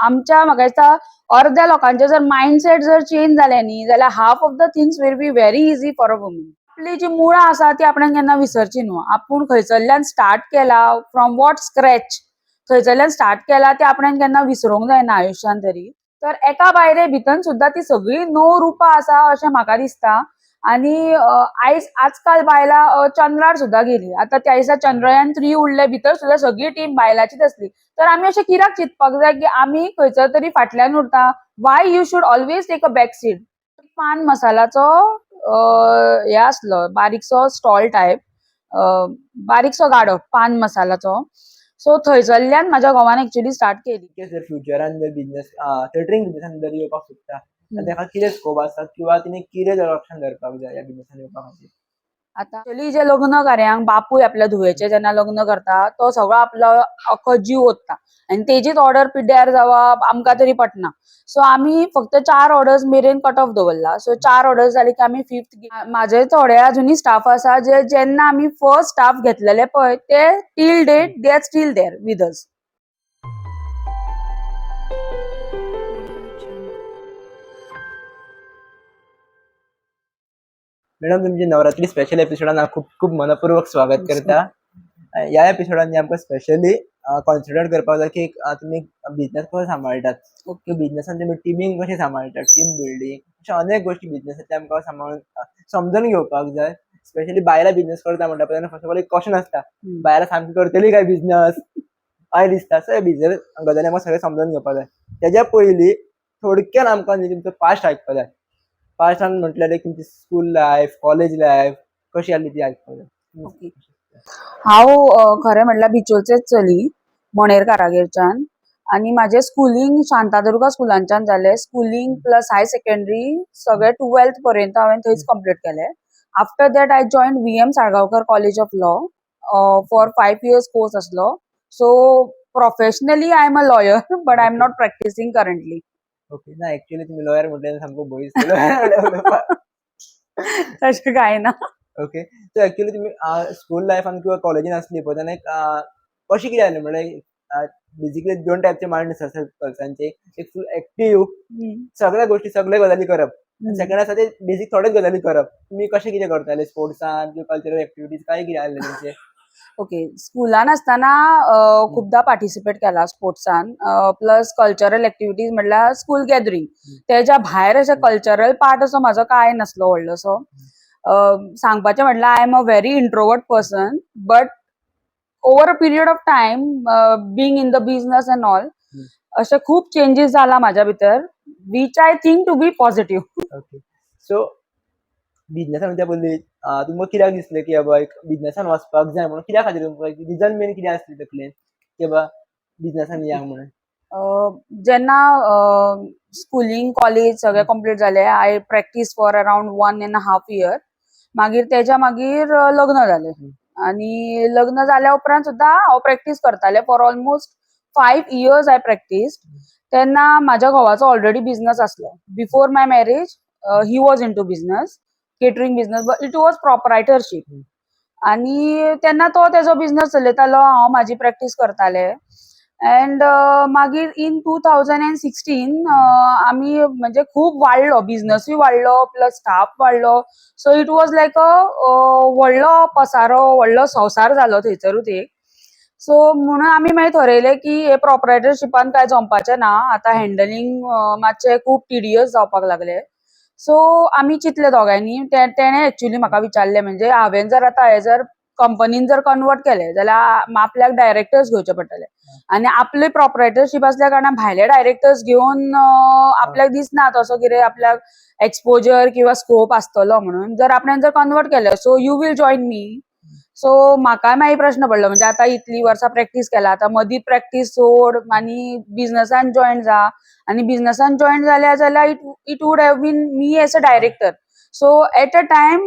आमच्या म्हाका दिसता अर्द्या लोकांचे जर मायंडसेट जर चेंज जालें न्ही जाल्यार half of the things will be very easy for a woman. आपली जी मुळां आसा ती आपणाक केन्ना विसरची न्हू. आपूण खंयसरल्यान स्टार्ट केला, फ्रॉम what scratch खंयसरल्यान स्टार्ट केला ते आपणाक केन्ना विसरूंक जायना आयुश्यान तरी. तर एका बायले भितर सुद्दां ती सगळीं णव रुपां आसा अशें म्हाका दिसता. आनी आयज आजकाल बायलां चंद्रार सुद्दां गेली. आतां त्या दिसा चंद्रयान 3 उरले, भितर सुद्दां सगळी टीम बायलांचीच आसली. तर आमी अशें कित्याक चिंतपाक जाय की आमी खंयसर तरी फाटल्यान उरता? Why you should always take a back seat? पान मसालाचो हे आसलो, बारीकसो स्टॉल टायप, बारीकसो गाडो पान मसालाचो. सो थंयसरल्यान म्हाज्या घोवान एक्चुअली स्टार्ट केली. जर फ्युचरान जर बिझनेस, केटरिंग बिझनेसान जर येवपाक सोदता, ताका कितें स्कोप आसा किंवा तिने कितें जर लक्षान दवरपाक जाय ह्या बिझनेसान येवपा खातीर? आतां एक्चुअली जे लग्न कार्यांक बापूय आपल्या धुवेचें जेन्ना लग्न करता, तो सगळो आपलो अख्खो जीव ओतता आनी तेजीच ऑर्डर पिड्ड्यार जावप आमकां तरी पटना. सो आमी फक्त 4 ऑर्डर्स मेरेन कट ऑफ दवरला. सो 4 ऑर्डर्स जाली की आमी फिफ्थ. म्हाजे थोडे अजुनूय स्टाफ आसा जे जेन्ना आमी फर्स्ट स्टाफ घेतलेले पळय, ते till date they are still there with us. Madam, तुमची नवरात्री स्पेशल एपिसोडान हांव खूब खूब मनपूर्वक स्वागत करता. ह्या एपिसोडान आमकां स्पेशली कॉन्सिडर करपाक जाय की तुमी बिझनेस कसो सांबाळटात, बिझनेसान तुमी टिमींग कशें सांबाळटात, टीम बिल्डींग, अशे अनेक गोश्टी बिझनेसांतले आमकां सांबाळून समजून घेवपाक जाय. स्पेशली बायलां बिझनेस करता म्हणटा पळय, तेन्ना फर्स्ट ऑफ ऑल एक क्वेश्चन आसता, बायलां सामकी करतली काय बिझनेस अशें दिसता. सो बिझनेस गजाली आमकां सगळें समजून घेवपाक जाय. तेज्या पयलीं थोडक्यान आमकां न्ही तुमचो पास्ट आयकपाक जाय. पास्टान म्हटल्यार एक तुमची स्कूल लायफ, कॉलेज लायफ कशी आसली ती आयकपाक जाय. हांव खरें म्हटल्यार बिचोलचेच चली, मणेर कारागेरच्यान, आनी म्हाजें स्कुलींग शांतादुर्गा स्कुलांच्यान जालें. स्कुलींग प्लस हायर सेकंडरी सगळें 12th पर्यंत हांवें थंयच कंप्लीट केलें. After that I join V M Salgaocar College of Law for 5 years course आसलो. So professionally I am a lawyer, but I am not practicing currently. Okay. ना, actually तुमी lawyer म्हटल्यार सामको भंय दिसलो. तशें कांय ना. ओके, सो एक्चुअली तुमी स्कूल लायफान किंवा कॉलेजीन आसली पळय, तेन्ना एक कशें कितें जालें? म्हणल्यार बेजिकली दोन टायपचे मायंड आसता पर्सनाचे. एक फूल एक्टीव, सगळ्या गोश्टी सगळे गजाली करप. सेकंड आसा ते बेजीक थोड्योच गजाली करप. तुमी कशें कितें करताले स्पोर्ट्सान किंवा कल्चरल एक्टिविटीज, काय कितें आसलें तुमचें? ओके, स्कुलान आसतना खुबदां पार्टिसिपेट केला स्पोर्ट्सान, प्लस कल्चरल एक्टिविटीज म्हटल्यार स्कूल गॅदरींग. तेज्या भायर अशें कल्चरल पार्ट असो म्हाजो कांय नासलो व्हडलोसो. सांगपाचें म्हटल्यार I am a very introvert person, but over a period of time, being in the business and all, अशें खूब चेंजीस जाला म्हाज्या भितर, which I think to be positive. Okay, so बिझनेसान वयच्या पयलीं तुमकां कित्याक दिसलें की बाबा एक बिझनेसान वचपाक जाय म्हणून? कित्या खातीर तुमकां रिजन मेन कितें आसलें तकलेन की बाबा बिझनेसान या म्हणून? जेन्ना स्कुलींग, कॉलेज सगळें कंप्लीट जालें, I practice for around 1.5 year. मागीर तेज्या मागीर लग्न जालें आनी लग्न जाल्या उपरांत सुद्दां हांव प्रॅक्टीस करतालें. For almost 5 years I practice. तेन्ना म्हाज्या घोवाचो ऑलरेडी बिझनस आसलो. Before my marriage he was into business, catering business, but it was proprietorship. आनी तेन्ना तो तेजो बिझनस चलयतालो, हांव म्हाजी प्रॅक्टीस करतालें. एंड मागीर इन 2016 आमी म्हणजे खूब वाडलो, बिझनसूय वाडलो, प्लस स्टाफ वाडलो. So it was like a व्हडलो पसारो, व्हडलो संवसार जालो थंयसरूच एक. सो म्हणून आमी मागीर थरयलें की हे प्रोपरायटरशिपान कांय जमपाचें ना आतां, हँडलिंग मातशें खूब टिडियस जावपाक लागलें. सो आमी चिंतलें दोगांयनी. तेणें एक्चुली म्हाका विचारलें, म्हणजे हांवें जर आतां हें जर कंपनीन जर कन्वर्ट केलें जाल्यार आपल्याक डायरेक्टर्स घेवचे पडटले आनी आपले प्रोपरायटरशीप आसल्या कारणान भायले डायरेक्टर्स घेवन आपल्याक दिसना तसो कितें आपल्याक एक्सपोजर किंवा स्कोप आसतलो. म्हणून जर आपल्यान जर कन्वर्ट केलें, so you will join me? So म्हाकाय मागीर प्रश्न पडलो, म्हणजे आतां इतली वर्सां प्रॅक्टीस केला, आतां मदीं प्रॅक्टीस सोड आनी बिझनसान जॉयन जा. आनी बिझनसान जॉयन जाल्या जाल्यार it would have been me as a director. So at a time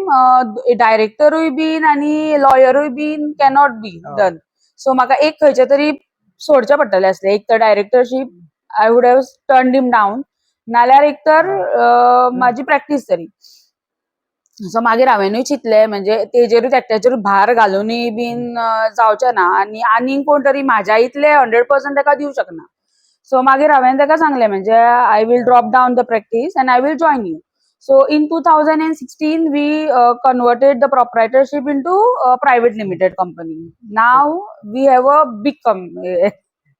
डायरेक्टरूय बीन आनी लॉयरूय बीन कॅनॉट बी डन. सो म्हाका एक खंयचे तरी सोडचें पडटलें आसलें. एक तर directorship I would have turn him down, नाल्यार एक तर म्हाजी प्रॅक्टीस तरी. सो मागीर हांवेनूय चिंतलें, म्हणजे तेजेरूच एकट्याचेर भार घालुनूय बीन जावचें ना आनी आनीक कोण तरी म्हाज्या इतले 100% ताका दिवं शकना. सो मागीर हांवें ताका सांगलें, म्हणजे I will drop down the practice and I will join you. So in 2016 we converted the proprietorship into private limited company. Now we have a big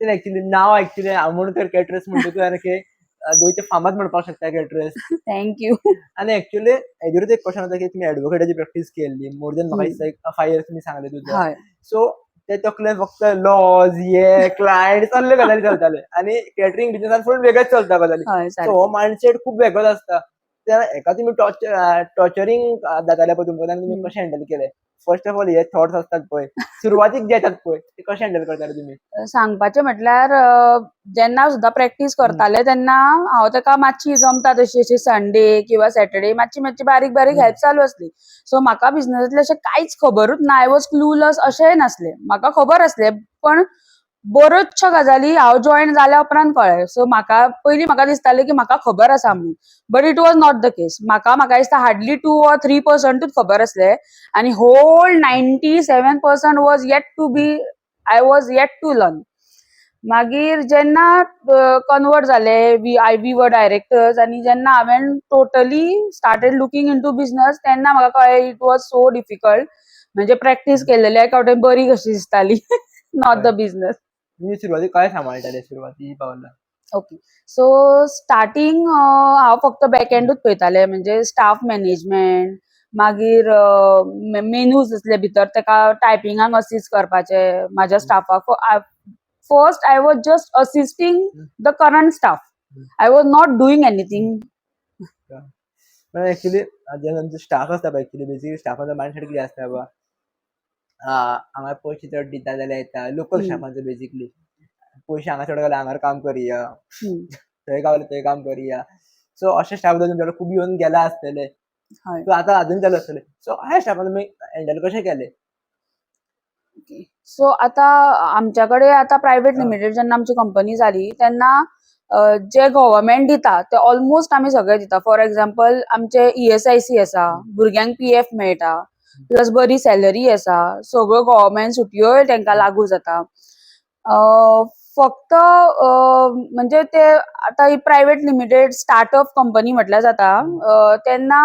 ते ऍक्च्युली नाव ऍक्च्युली आमोणकर कॅटरर्स म्हणटकूच सारखे गोंयचे फामाद म्हणपाक शकता कॅटरर्स. Thank you. आणि actually हेजेरूच एक question होता की तुम्ही ऍडव्होकेटाची प्रॅक्टीस केल्ली मोर दॅन म्हाका दिसता एक 5 इयर्स तुमी सांगले तुझं. सो ते तकले फक्त लॉज हे क्लायंट सगळे गजाली चलताले आणि कॅटरिंग बिझनेसान फुल वेगळेच चलता गजाली. सो हो मायंडसेट खूप वेगळोच आसता. त्या हेका तुमी टॉर्चरिंग जाताले पळय तुमकां, तेन्ना तुमी कशें हँडल केलें? फर्स्ट ऑफ ऑल हे थॉट्स असतात पळय सुरवातीक जे येतात पळय, ते कशें हँडल करताले तुमी? सांगपाचें म्हटल्यार, जेन्ना सुद्दां प्रॅक्टीस करताले तेन्ना हांव ताका मातशी जमता तशी अशी संडे किंवा सॅटर्डे मातशी मातशी बारीक बारीक हेल्प चालू आसली. सो म्हाका बिझनसांतलें अशें कांयच खबरूच ना, I was clueless अशेंय नासलें. म्हाका खबर आसलें, पण बऱ्योचश्यो गजाली हांव जॉयन जाल्या उपरांत कळ्ळें. सो म्हाका पयलीं म्हाका दिसतालें की म्हाका खबर आसा म्हणून, but it was not the case. म्हाका म्हाका दिसता हार्डली 2 ऑर 3 पर्संटूच खबर आसलें आनी whole 97% was yet to be, I was yet to learn. मागीर जेन्ना कन्वर्ट जाले, we were directors आनी जेन्ना हांवें totally started looking into business, तेन्ना म्हाका कळ्ळें it was so difficult. म्हणजे प्रॅक्टीस केलेली एका वटेन बरी कशी दिसताली, not the business. तुमी सुरवातीक काय सांबाळटाले सुरवाती पावला? ओके, सो स्टार्टींग हांव फक्त बॅक एंडूच पळयतालें, म्हणजे स्टाफ मॅनेजमेंट, मागीर मेनूज आसले भितर, तेका टायपिंगाक असिस्ट करपाचे म्हाज्या स्टाफाक. First I was just assisting the current staff. I was not doing anything. पण ऍक्च्युली जेन्ना आमचो स्टाफ आसता पळय, ऍक्च्युली बेसिकली स्टाफाचो मायंडसेट कितें आसता बाबा, हांगा पयशे चड दिता जाल्यार येता लोकल स्टाफांचो. बेसिकली पयशे हांगा चड घाल्यार हांगार काम करुया, थंय गावले थंय काम करुया. सो अशे स्टाफ तुमच्या कडेन खूब येवन गेला आसतले. सो आतां अजून चालू आसतले. सो ह्या स्टाफान तुमी हँडल कशें केलें? सो आतां आमच्या कडेन आतां प्रायवेट लिमिटेड जेन्ना आमची कंपनी जाली तेन्ना जे गव्हर्मेंट दिता ते ऑलमोस्ट आमी सगळे दिता. फॉर एग्जाम्पल, आमचे ईएसआयसी आसा, भुरग्यांक पीएफ मेळटा, प्लस बरी सॅलरी आसा, सगळ्यो गव्हर्मेंट सुटयोय तांकां लागू जाता. फक्त म्हणजे ते आतां ही प्रायवेट लिमिटेड स्टार्टअप कंपनी म्हटल्यार जाता, तेन्ना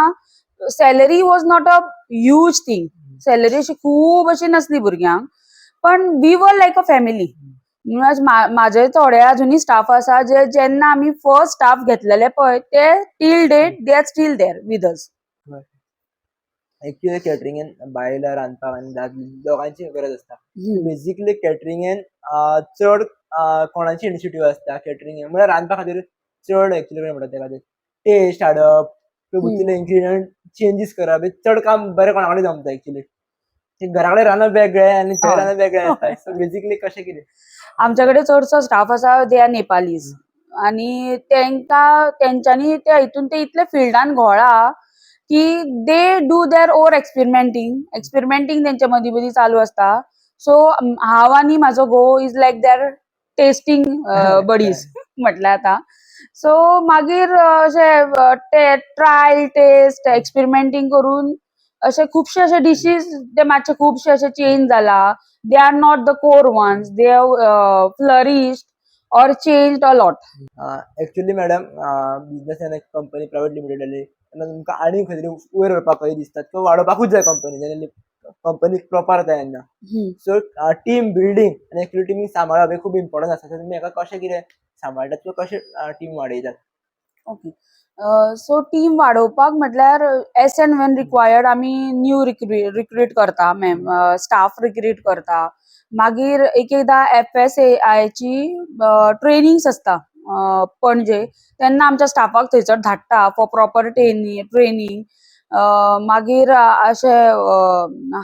salary was not a huge thing. Salary अशी खूब अशी नासली भुरग्यांक, पण we were like a family. म्हाजे थोडे अजुनूय स्टाफ आसा जे जेन्ना आमी फर्स्ट स्टाफ घेतलेले पळय, ते till date they are still there with us. Actually कॅटरिंगेन बायलां रांदपाक आनी दादले दोगांयची गरज आसता. बेसिकली कॅटरिंगेन चड कोणाची इनिशिएटीव आसता कॅटरिंगेन? म्हळ्यार रांदपा खातीर चड एक्चुली कितें म्हणटा तेका ते टेस्ट हाडप किंवा इन्ग्रिडियंट चेंजीस करप, हे चड काम बरें कोणा कडेन जमता? एक्चुली घरा कडेन रांदप वेगळें आनी थंय रांदप वेगळें आसता. सो बेसिकली कशें कितें? आमच्या कडेन चडसो स्टाफ आसा, they are Nepalese आनी तेंका तेंच्यांनी त्या हितून ते इतले फिल्डान घोळा की they do their own experimenting. Experimenting तेंच्या मदीं मदीं चालू आसता. सो हांव आनी म्हाजो घोव is like their tasting buddies म्हटल्यार आतां. सो मागीर अशें ते ट्रायल, टेस्ट, एक्सपेरिमेंटींग करून अशे खुबशे अशे डिशीज ते मातशे खुबशे अशे चेंज जाला. They are not the core ones, they have flourished or changed a lot. Actually madam, business company private limited जाली तेन्ना तुमकां आनी खंय तरी वयर व्हरपाक कशी दिसतात किंवा वाडोवपाकूच जाय कंपनी, जेन्ना कंपनीक प्रॉपर जाता तेन्ना. सो टीम बिल्डींग आनी एक्चुअली टिमीक सांबाळप हें खूब इम्पॉर्टंट आसता. तुमी हेका कशें कितें सांबाळटात किंवा कशें टीम वाडयतात? ओके, सो टीम वाडोवपाक म्हटल्यार एज एंड when required आमी न्यू रिक्रूट करता मॅम, स्टाफ रिक्रूट करता. मागीर एक एकदां एफएसएआयची ट्रेनिंग्स आसता पणजे, तेन्ना आमच्या स्टाफाक थंयसर धाडटा फॉर प्रॉपर ट्रेनिंग. मागीर अशे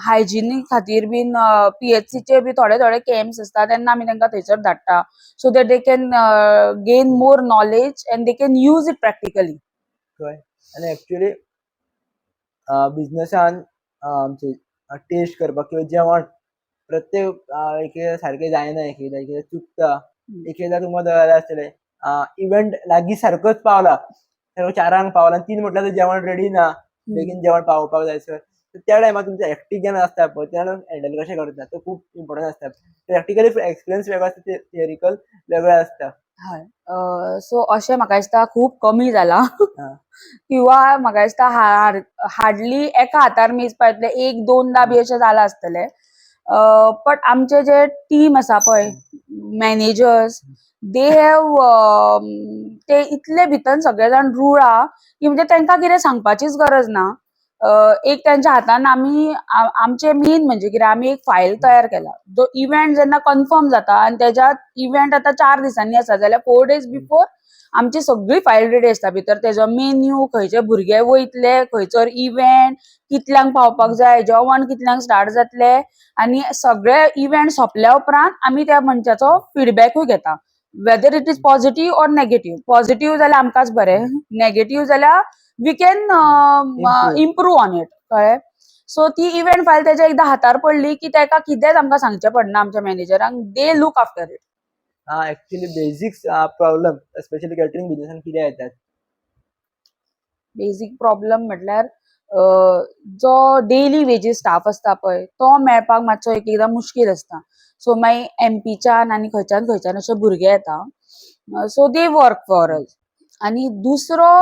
हायजिनीक खातीर बीन पीएचसीचे बी थोडे थोडे कॅम्प्स आसता, तेन्ना आमी तांकां थंयसर धाडटा so that they can gain more knowledge and they can use it practically. आनी एक्चुअली बिझनसान आमचे टेस्ट करपाक किंवा जेवण प्रत्येक एक एकदां सारकें जायना, एक एकदां एक एकदां चुकता. एक एकदां तुमकां जाय आसतलें, इव्हेंट लागीं सारकोच पावला, सारको 4 पावला आनी 3 म्हटल्यार जेवण रेडी ना, बेगीन जेवण पावोवपाक जाय सर. त्या टायमार तुमचें हेक्टीक जेन्ना आसता पळय, तेन्ना हँडल कशें करता? तो खूब इम्पॉर्टंट आसता. प्रॅक्टिकली एक्सपिरियन्स वेगळो आसता, थियरिकल वेगळो आसता. हय, सो अशें म्हाका दिसता खूब कमी जाला किंवा म्हाका दिसता हार्डली एका हातार मेजपा इतले, एक दोनदा बी अशें जालां आसतलें. बट आमचे जे टीम आसा पळय, मॅनेजर्स, they have ते इतले भितर सगळे जाण रुळा की म्हणजे तांकां कितें सांगपाचीच गरज ना. एक तेंच्या हातान आमी आमचे मेन म्हणजे कितें, आमी एक फायल तयार केला. जो इव्हेंट जेन्ना कन्फर्म जाता आनी तेज्या इव्हेंट आतां 4 दिसांनी आसा जाल्यार 4 डेज बिफोर आमची सगळी फायल रेडी आसता. भितर तेजो मेन्यू, खंयचे भुरगे वयतले, खंयचो इव्हेंट कितल्यांक पावपाक जाय, जेवण कितल्यांक स्टार्ट जातलें. आनी सगळे इव्हेंट सोंपल्या उपरांत आमी त्या मनशाचो फिडबॅकूय घेता, whether it is positive or negative. Positive जाल्यार आमकांच बरें, नेगेटीव जाल्यार we can Improve. Improve on it, कळ्ळें? सो ती इव्हेंट फायल तेज्या एकदां हातार पडली की तेका कितेंच आमकां सांगचें पडना. आमच्या मॅनेजरांक, they look after it. हा, actually basics problem specially catering बिझनेसान कितें येतात? बेजीक प्रॉब्लम म्हटल्यार जो डेली वेजीस स्टाफ आसता पळय, तो मेळपाक मातसो एक एकदां मुश्कील आसता. सो मागीर एमपीच्यान आनी खंयच्यान खंयच्यान अशे भुरगे येता, so they work for us. आनी दुसरो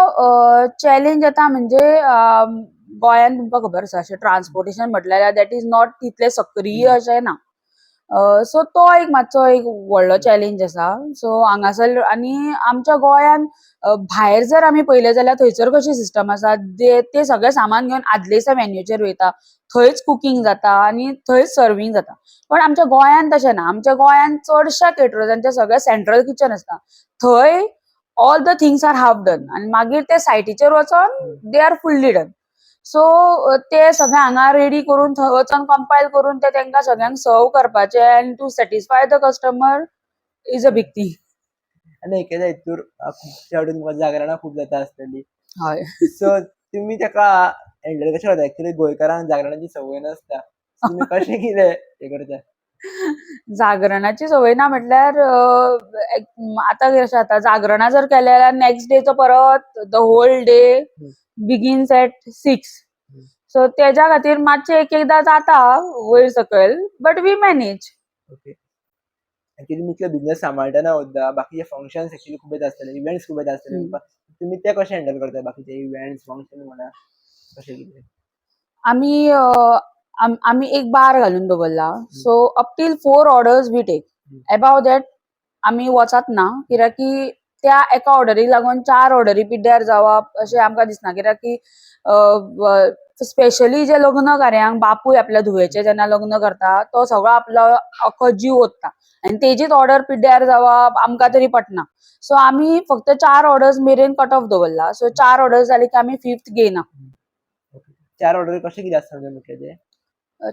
चॅलेंज येता म्हणजे गोंयान तुमकां खबर आसा, अशें ट्रान्सपोर्टेशन म्हटल्यार that is not तितलें सक्रीय अशें ना. सो तो एक मातसो एक व्हडलो चॅलेंज आसा. सो हांगासर आनी आमच्या गोंयान भायर जर आमी पळयलें जाल्यार थंयसर कशी सिस्टम आसा, ते सगळें सामान घेवन आदले दिसा वेन्यूचेर वयता, थंयच कुकींग जाता आनी थंयच सर्वींग जाता. पण आमच्या गोंयान तशें ना. आमच्या गोंयान चडश्या केटरर्सांचें सगळें सेंट्रल किचन आसता. थंय all the things are half done आनी मागीर ते सायटीचेर वचोन they are fully done. So ते सगळें हांगा रेडी करून थंय वचोन कंपायल करून ते तांकां सगळ्यांक सर्व करपाचें and to satisfy the customer is a big thing. आनी एकेदा हितूर खुबशे फावटी तुमकां जागरणां खूब जाता आसतली. हय. सो तुमी ताका हँडल कशें करता? एक्चुअली गोंयकारांक जागरणाची संवय नासता. तुमी कशें कितें हें करता? जागरणाची संवय ना म्हटल्यार आतां कशें जाता, जागरणां जर केलें जाल्यार नॅक्स्ट डेचो परत the whole day begins at 6. So तेज्या खातीर मातशें एक एकदां जाता वयर सकयल, but we manage. Okay, actually तुमी इतले बिझनेस सांबाळटना सुद्दां बाकीचे फंक्शन्स एक्चुअली खूब येता आसतले, इव्हेंट्स खूब येता आसतले तुमकां. तुमी ते कशे हँडल करता, बाकीचे इव्हेंट्स फंक्शन म्हणा, कशें कितें? आमी एक बार घालून दवरला. So up till four orders we take. Above that आमी वचत ना, कित्याक की त्या एका ऑर्डरीक लागून चार ऑर्डरी पिड्ड्यार जावप अशें आमकां दिसना. कित्याक की स्पेशली जे लग्न कार्यांक बापूय आपल्या धुवेचें जेन्ना लग्न करता, तो सगळो आपलो अख्खो जीव ओतता आनी तेजीच ऑर्डर पिड्ड्यार जावप आमकां तरी पटना. सो आमी फक्त चार ऑर्डर्स मेरेन कट ऑफ दवरला. सो चार ऑर्डर्स जाली की आमी फिफ्थ घेयना. चार ऑर्डर कशें कितें आसता म्हणजे म्हटलें तें?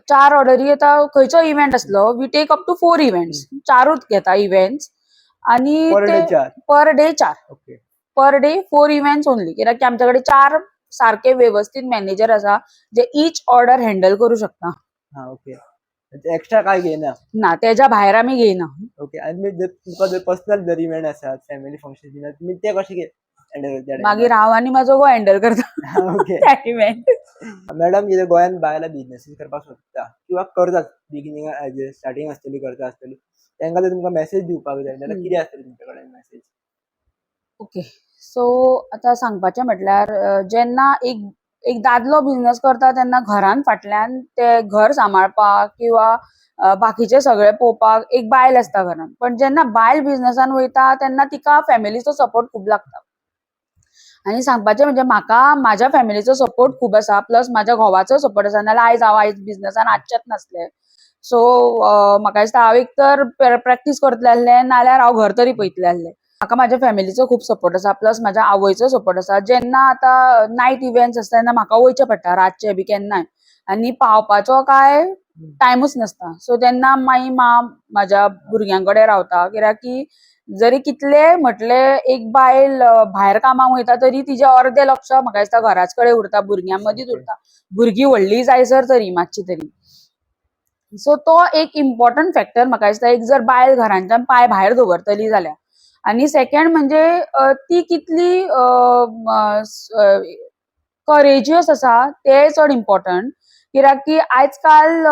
चार ऑर्डरी, आतां खंयचो इव्हेंट आसलो, we take up to four events. चारूच घेता इव्हेंट्स आनी पर ते डे चार? पर डे चार. Per day four events only, कित्याक की आमच्या कडेन चार सारके वेवस्थीत मॅनेजर आसा जे इच ऑर्डर हँडल करू शकता. हा, ओके, एक्स्ट्रा काय घेयना? ना, तेज्या भायर आमी घेयना. ओके, आनी जर तुमकां जर पर्सनल जर इव्हेंट आसात, फॅमिली फंक्शन बी, तुमी ते कशे हँडल करता? मागीर हांव आनी म्हाजो घोव हँडल करता त्या इव्हेंट. मॅडम, कितें गोंयांत बायलां बिजनेसीस करपाक सोदता किंवा करतात, बिगिनींग एज स्टार्टींग आसतली, करता आसतली, तांकां जर तुमकां मॅसेज दिवपाक जाय जाल्यार कितें आसतली तुमचे कडेन मॅसेज? ओके, सो आतां सांगपाचें म्हटल्यार जेन्ना एक एक दादलो बिजनस करता तेन्ना घरान फाटल्यान ते घर सांबाळपाक किंवा बाकीचे सगळे पळोवपाक एक बायल आसता घरान. पण जेन्ना बायल बिजनसान वयता तेन्ना तिका फॅमिलीचो सपोर्ट खूब लागता. आनी सांगपाचें म्हणजे म्हाका म्हाज्या फॅमिलीचो सपोर्ट खूब आसा, प्लस म्हाज्या घोवाचो सपोर्ट आसा, नाल्यार आयज हांव आयज बिजनसान आसचेंच नासलें. सो म्हाका दिसता हांव एक तर प्रॅक्टीस करतलें आसलें, नाल्यार हांव घर तरी पळयतलें आसलें. म्हाका म्हाज्या फॅमिलीचो खूब सपोर्ट आसा, प्लस म्हाज्या आवयचो सपोर्ट आसा. जेन्ना आतां नायट इव्हेंट्स आसता तेन्ना म्हाका वयचें पडटा रातचें बी केन्नाय आनी पावपाचो कांय टायमूच नासता. सो तेन्ना मागीर माँ म्हाज्या भुरग्यां कडेन रावता, कित्याक की जरी कितलेंय म्हटलें एक बायल भायर कामाक वयता तरी तिजें अर्दें लक्ष म्हाका दिसता घराच कडेन उरता, भुरग्यां मदींच उरता, भुरगीं व्हडलीं जायसर तरी मातशी तरी. सो तो एक इम्पॉर्टंट फॅक्टर म्हाका दिसता, एक जर बायल घरांच्यान पांय भायर दवरतली जाल्यार. आनी सेकंड म्हणजे ती कितली करेजियस आसा तें चड इम्पॉर्टंट, कित्याक की आयज काल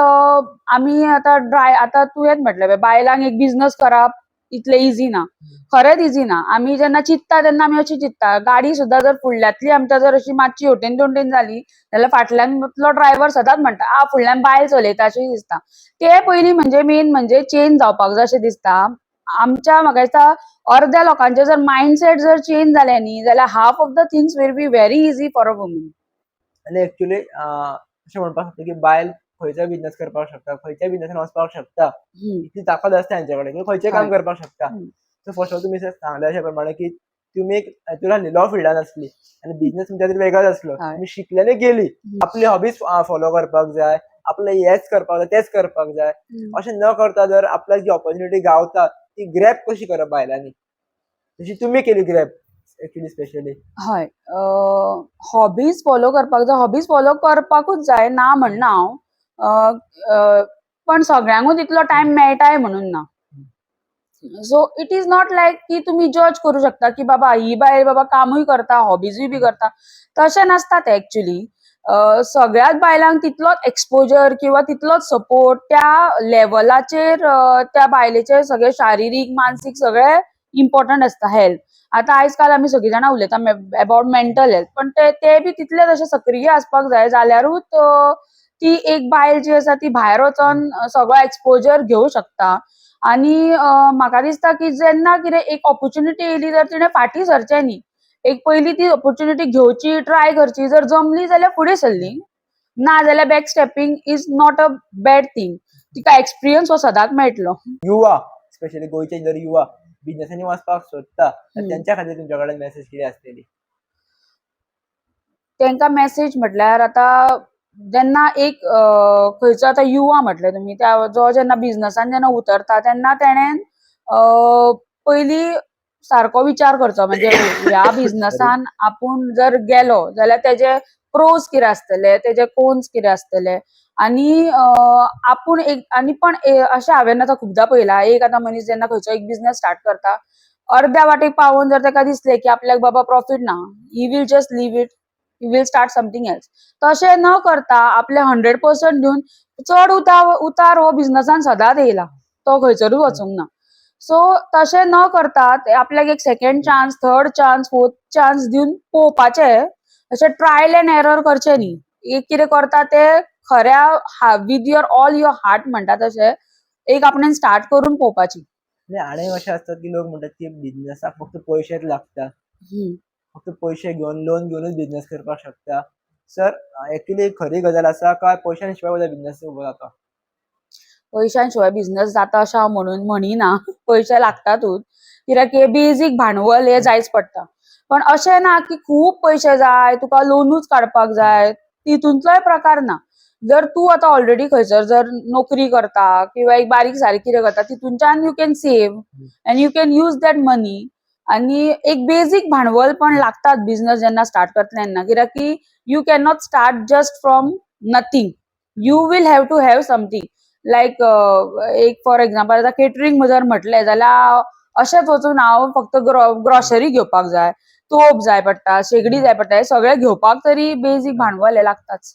आमी आतां ड्राय आतां तुवेंच म्हटलें पळय, बायलांक एक बिजनस करप इतलें इजी ना, खरेंच इजी ना. आमी जेन्ना चिंत्ता तेन्ना आमी अशी चिंत्ता, गाडी सुद्दां जर फुडल्यांतली आमच्या जर अशी मातशी हेवटेन तेवटेन जाली जाल्यार फाटल्यानलो ड्रायव्हर सदांच म्हणटा, आ फुडल्यान बायल चलयता अशें दिसता. ते पयलीं म्हणजे मेन म्हणजे चेंज जावपाक जाय अशें दिसता आमच्या. म्हाका दिसता अर्द्या लोकांचे जर मायंडसेट जर चेंज जालें न्ही जाल्यार half of the things will be very easy for a woman. आनी एक्चुली अशें म्हणपाक शकता की बायल खंयचोय बिझनस करपाक शकता, खंयच्याय बिझनसान वचपाक शकता. इतली ताकद आसता तेंच्या कडेन की खंयचें काम करपाक शकता. सो फर्स्ट ऑफ तुमी सांगले अशा प्रमाणे की तुमी एक तुला लॉ फिल्डान आसली आनी बिझनस तुमच्या खातीर वेगळोच आसलो. तुमी शिकलेले गेली. आपली हॉबीज फॉलो करपाक जाय, आपले हेच करपाक जाय, तेच करपाक जाय अशें न करता जर आपल्याक जी ऑपॉर्च्युनिटी गावता ती ग्रॅब कशी करप बायलांनी, जशी तुमी केली ग्रॅब एक्चुली स्पेशली? हय, हॉबीज फॉलो करपाक जाय, हॉबीज फॉलो करपाकूच जाय, ना म्हणना हांव, पण सगळ्यांकूच इतलो टायम मेळटाय म्हणून ना. So it is not like की तुमी जज करूं शकता की बाबा ही बायल बाबा कामूय करता, हॉबीजूय बी करता. तशें नासता तें. एक्चुली सगळ्याच बायलांक तितलोच एक्सपोजर किंवा तितलोच सपोर्ट त्या लेवलाचेर, त्या बायलेचे सगळे शारिरीक, मानसीक सगळे इम्पॉर्टंट आसता हेल्थ. आतां आयज काल आमी सगळीं जाणां उलयता अबाउट मेंटल हेल्थ, पण ते बी तितले तशे सक्रीय आसपाक जाय जाल्यारूच ती एक बायल जी आसा ती भायर वचोन सगळो एक्सपोजर घेवं शकता. आनी म्हाका दिसता की जेन्ना कितें एक ऑपोर्चुनिटी येयली तर तिणें फाटीं सरचें न्ही. एक पयली ती ऑपोर्चुनिटी घेवची, ट्राय करची. जर जमली जाल्यार फुडें सरली, ना जाल्यार back stepping is not a bad thing. तिका एक्सपिरियन्स हो सदांच मेळटलो. युवा, स्पेशली गोंयचे जर युवा बिझनसांनी वचपाक सोदता तर तेंच्या खातीर तुमच्या कडेन मेसेज कितें आसतली? तांकां मेसेज म्हटल्यार आतां जेन्ना एक खंयचो आतां युवा म्हटलें तुमी, त्या जो जेन्ना बिझनसान जेन्ना उतरता तेन्ना तेणेन पयलीं सारको विचार करचो, म्हणजे ह्या बिझनसान आपूण जर गेलो जाल्यार तेजे प्रोज कितें आसतले, तेजे कॉन्स कितें आसतले. आनी आपूण एक आनी पण अशें हांवें आतां खुबदां पळयलां, एक आतां मनीस जेन्ना खंयचो एक बिझनस स्टार्ट करता, अर्द्या वाटेक पावोन जर ताका दिसलें की आपल्याक बाबा प्रॉफीट ना, he will just leave it, he will start something else. तशें न करता आपले 100% दिवन, चड उतार हो बिझनसान सदांच येयला, तो खंयसरूय वचूंक ना. सो तशें न करता ते आपल्याक एक second chance, third chance, fourth chance दिवन पळोवपाचें. अशें ट्रायल एंड एरर करचें न्ही. एक कितें करता तें खऱ्या with your all your heart म्हणटा तशें एक आपणें स्टार्ट करून पळोवपाची. आनी अशें आसतात की लोक म्हणटात की बिझनसाक फक्त पयशेच लागता, फक्त पयशे घेवन, लोन घेवनूच बिझनस करपाक शकता. सर, एक्चुली खरी गजाल आसा काय पयशां शिवाय सुद्दां बिझनस उबो जाता? पयशां शिवाय बिझनस जाता अशें हांव म्हणून म्हणिना. पयशे लागतातूच, कित्याक की बेजीक भांडवल हें जायच पडटा. पण अशें ना की खूब पयशे जाय, तुका लोनूच काडपाक जाय, तितूंतलोय प्रकार ना. जर तूं आतां ऑलरेडी खंयसर जर नोकरी करता किंवा एक बारीक सारीक कितें करता, तितूनच्यान you can save and you can use that money. आनी एक बेजीक भांडवल पण लागतात बिझनस जेन्ना स्टार्ट करतले तेन्ना, कित्याक की you can not start just from nothing, you will have to have something like एक फॉर एग्जाम्पल, आतां केटरींग जर म्हटलें जाल्यार अशेंच वचून हांव फक्त ग्रॉसरी घेवपाक जाय, तोप जाय पडटा, शेगडी जाय पडटा, हें सगळें घेवपाक तरी बेजीक भांडवल हें लागताच.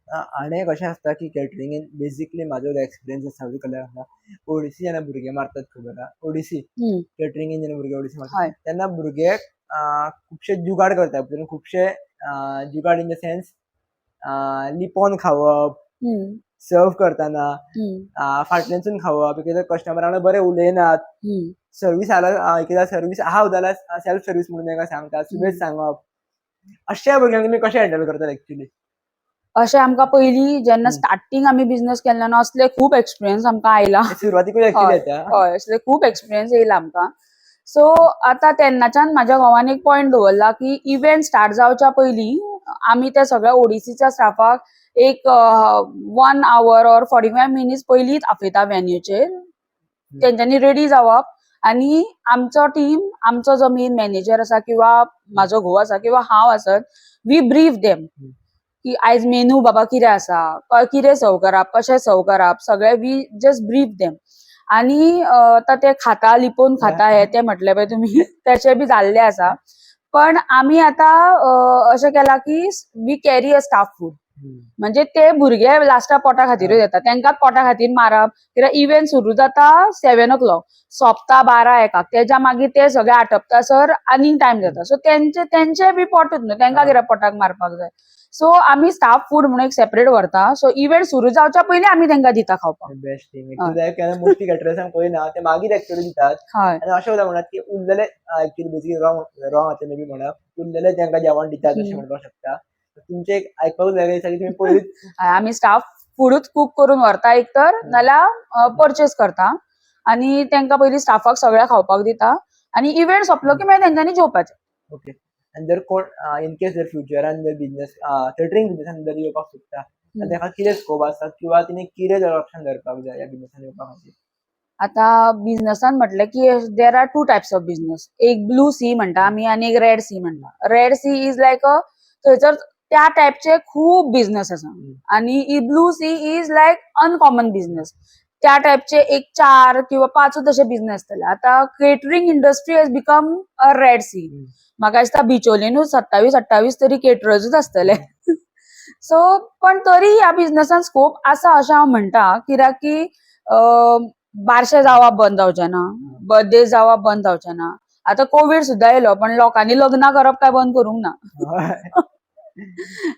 आनी एक अशें आसता की कॅटरिंगेन बेसिकली म्हाजो एक्सपिरियन्स आसा, कल्यार आसा, ओडिसी जेन्ना भुरगे मारतात, खबर आहा, ओडिसी कॅटरिंगेन जेन्ना भुरगे ओडिसी मारतात तेन्ना भुरगे खुबशे जुगाड करतात, खुबशे जुगाड इन the sense लिपोन खावप, सर्व करतना फाटल्यानसून खावप, एकदां कस्टमरा वांगडा बरें उलयनात, सर्वीस आला एकदां सर्वीस आहा जाल्यार सेल्फ सर्वीस म्हणून तांकां सांगतात, सुबेज सांगप. अशा भुरग्यांक तुमी कशें हँडल करतात एक्चुली? अशें आमकां पयलीं जेन्ना स्टार्टींग आमी बिझनस केल्लो न्हू, असले खूब एक्सपिरियन्स आमकां आयला. सुरवातीकूच एक्चुली येता. हय, असले खूब एक्सपिरियन्स येयला आमकां. सो आतां तेन्नाच्यान म्हाज्या घोवान एक पॉयंट दवरला की इव्हेंट स्टार्ट जावच्या पयलीं आमी त्या सगळ्या ओडिसीच्या स्टाफाक एक 1 hour or 45 minutes पयलींच आपयता व्हेन्यूचेर. तेंच्यांनी रेडी जावप आनी आमचो टीम, आमचो जो मेन मॅनेजर आसा किंवा म्हाजो घोव आसा किंवा हांव आसत, we brief them की आयज मेनू बाबा कितें आसा, कितें सर्व करप, कशें सर्व करप, सगळें we just brief them. आनी आतां ते खाता, लिपोवन खाता हे ते म्हटलें पळय तुमी, तशें बी जाल्लें आसा. पण आमी आतां अशें केलां की we carry a staff food. म्हणजे ते भुरगे लास्टा पोटा खातीरूच येता, तांकां पोटा खातीर मारप. कित्याक इव्हेंट सुरू जाता 7 ओ क्लॉक, सोंपता 12-1, तेज्या मागीर ते सगळे आटपता सर आनीक टायम जाता. सो तेंचे तेंचे बी पोटूच न्हू, तेंकां कित्याक पोटाक मारपाक जाय? सो आमी स्टाफ फूड म्हणून एक सेपरेट व्हरता. सो इव्हेंट सुरू जावच्या पयलीं आमी तेंकां दिता खावपाक. Best thing. एक्चुअली केन्ना मोस्टली कॅटरर्सांक पळयना, ते मागीर एक्चुअली दितात. आनी अशें सुद्दां म्हणटात की उरलेले, एक्चुअली बेसिकली रॉंग रॉंग आतां मे बी म्हणप, उरलेले तांकां जेवण दितात अशें म्हणपाक शकता. तुमचें एक आयकपाक जाय दिसता की तुमी पयलींच हय, आमी स्टाफ फुडूच कूक करून व्हरता एक तर, नाल्यार परचेस करता आनी तांकां पयलीं स्टाफाक सगळ्या खावपाक दिता आनी इव्हेंट सोंपलो की मागीर तेंच्यांनी जेवपाचें. ओके, आनी जर कोण इन केस जर फ्युचरान जर बिझनेस, केटरिंग बिझनेसान जर येवपाक सोदता जाल्यार ताका कितें स्कोप आसा किंवा तिणे कितें जर ऑप्शन धरपाक जाय ह्या बिझनेसान येवपा खातीर? आता बिझनेसान म्हटलें की there are two types of business. एक ब्लू सी म्हणटा आमी आनी एक रेड सी म्हणटा. Red sea is like अ थंयसर त्या टायपचे खूब बिझनेस आसा आनी blue sea is like uncommon business. त्या टायपचे एक चार किंवा पांचूच अशे बिझनेस आसतले. आतां catering industry has become a red sea. म्हाका दिसता बिचोलेनूच 27-28 तरी केटरर्सूच आसतले. सो पण तरी ह्या बिझनेसान स्कोप आसा अशें हांव म्हणटा, कित्याक की बारशे जावप बंद जावचे ना, बर्थडे जावप बंद जावचे ना. आतां कोवीड सुद्दां येयलो, पण लोकांनी लग्नां करप काय बंद करूंक ना.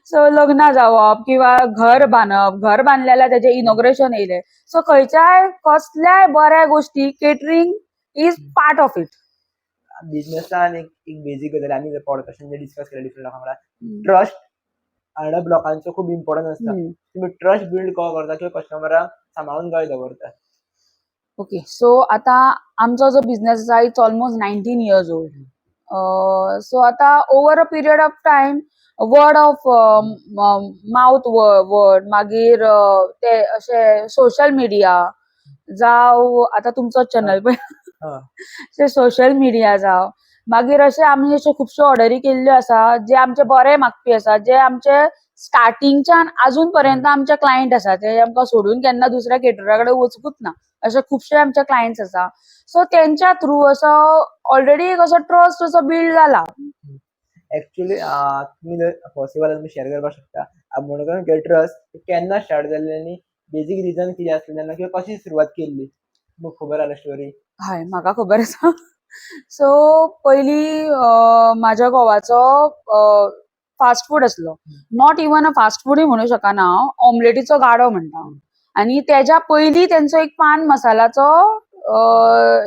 सो लग्नां जावप किंवा घर बांदप, घर बांदलें जाल्यार तेजें इनॉग्रेशन येयलें, सो खंयच्याय कसल्याय बऱ्या गोश्टी catering is part of it. बिझनेसान एक एक बेजीक गजाल आमी जर पॉडकास्टान डिस्कस केले डिफरंट लोकां वांगडा, ट्रस्ट हाडप लोकांचो खूब इम्पॉर्टंट आसता. तुमी ट्रस्ट बिल्ड कसो करता किंवा कस्टमराक सांबाळून कशें दवरता? ओके, सो आतां आमचो जो बिझनेस आसा, it's almost 19 years old. So आतां over a period of time word of mouth word, मागीर ते अशे सोशल मिडिया जावं, आतां तुमचो चॅनल पळय, सोशल मिडिया जावं, मागीर अशे आमी अश्यो खुबश्यो ऑर्डरी केल्ल्यो आसा, जे आमचे बरे मागपी आसा, जे आमचे स्टार्टिंगच्यान अजून पर्यंत आमचे क्लायंट आसा, ते आमकां सोडून केन्ना दुसऱ्या केटरा कडेन वचूंकच ना, अशे खुबशे आमचे क्लायंट्स आसा. सो तेंच्या थ्रू असो ऑलरेडी एक असो ट्रस्ट असो बिल्ड जाला. एक्चुअली तुमी जर पॉसिबल तुमी शेअर करपाक शकता, आमोणकर केटरर्स केन्ना स्टार्ट जाल्ले आनी बेजीक रिजन कितें आसलें तेन्ना किंवा कशी सुरवात केल्ली, तुमकां खबर आसा स्टोरी? हय, म्हाका खबर आसा. सो पयलीं म्हाज्या घोवाचो फास्ट फूड आसलो. Not even a fast फूडय म्हणू शकना हांव, ऑमलेटीचो गाडो म्हणटा. आनी तेज्या पयलीं तेंचो एक पान मसालाचो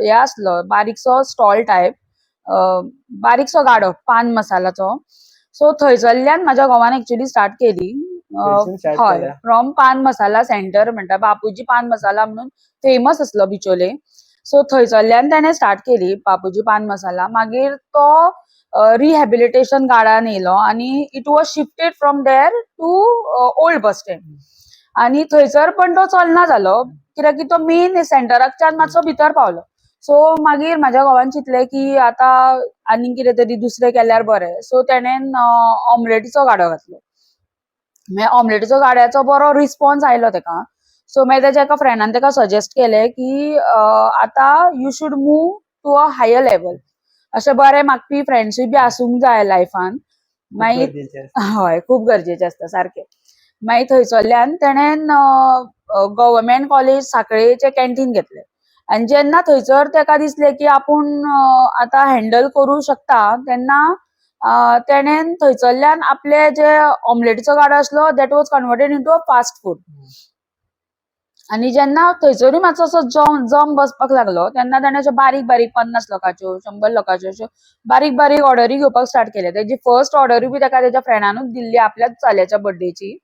हे आसलो, बारीकसो स्टॉल टायप, बारीकसो गाडो पान मसालाचो. सो थंयसरल्यान म्हाज्या घोवान एक्चुअली स्टार्ट केली. थंयसून स्टार्ट हय. केल्या. फ्रॉम पान मसाला सेंटर म्हणटा, बापूजी पान मसाला म्हणून फेमस आसलो बिचोले. सो थंयसरल्यान तेणें स्टार्ट केली बापूजी पान मसाला. मागीर तो रिहॅबिलिटेशन गार्डन येयलो आनी it was shifted from there to old bus stand. आनी थंयसर पण तो चलना जालो, कित्याक की तो मेन सेंटराकच्यान मातसो भितर पावलो. सो मागीर म्हाज्या घोवान चिंतलें की आतां आनीक कितें तरी दुसरें केल्यार बरें. सो तेणेन ऑमलेटीचो गाडो घातलो. मागीर ऑमलेटीचो गाड्याचो बरो रिस्पॉन्स आयलो तेका. सो मागीर तेज्या एका फ्रेंडान तेका सजेस्ट केलें की आतां you should move to a higher level. अशे बरे मागपी फ्रेंड्सूय बी आसूंक जाय लायफान. मागीर गरजेचें आसता. हय, खूब गरजेचें आसता सारकें. मागीर थंयसरल्यान तेणेन गव्हर्मेंट कॉलेज साखळेचें कॅन्टीन घेतलें आनी जेन्ना थंयसर तेका दिसलें की आपूण आतां हँडल करूं शकता, तेन्ना तेणेन थंयसरल्यान आपले जे ऑमलेटीचो गाडो आसलो, that was converted into a fast food. आनी जेन्ना थंयसरूय मातसो असो जम जम बसपाक लागलो, तेन्ना ताणें अश्यो बारीक बारीक 50 लोकांच्यो, 100 लोकांच्यो अश्यो बारीक बारीक ऑर्डरी घेवपाक स्टार्ट केले. तेजी फर्स्ट ऑर्डरूय बी ताका तेज्या फ्रेंडानूच दिल्ली, आपल्याच चल्याच्या बर्थडेची.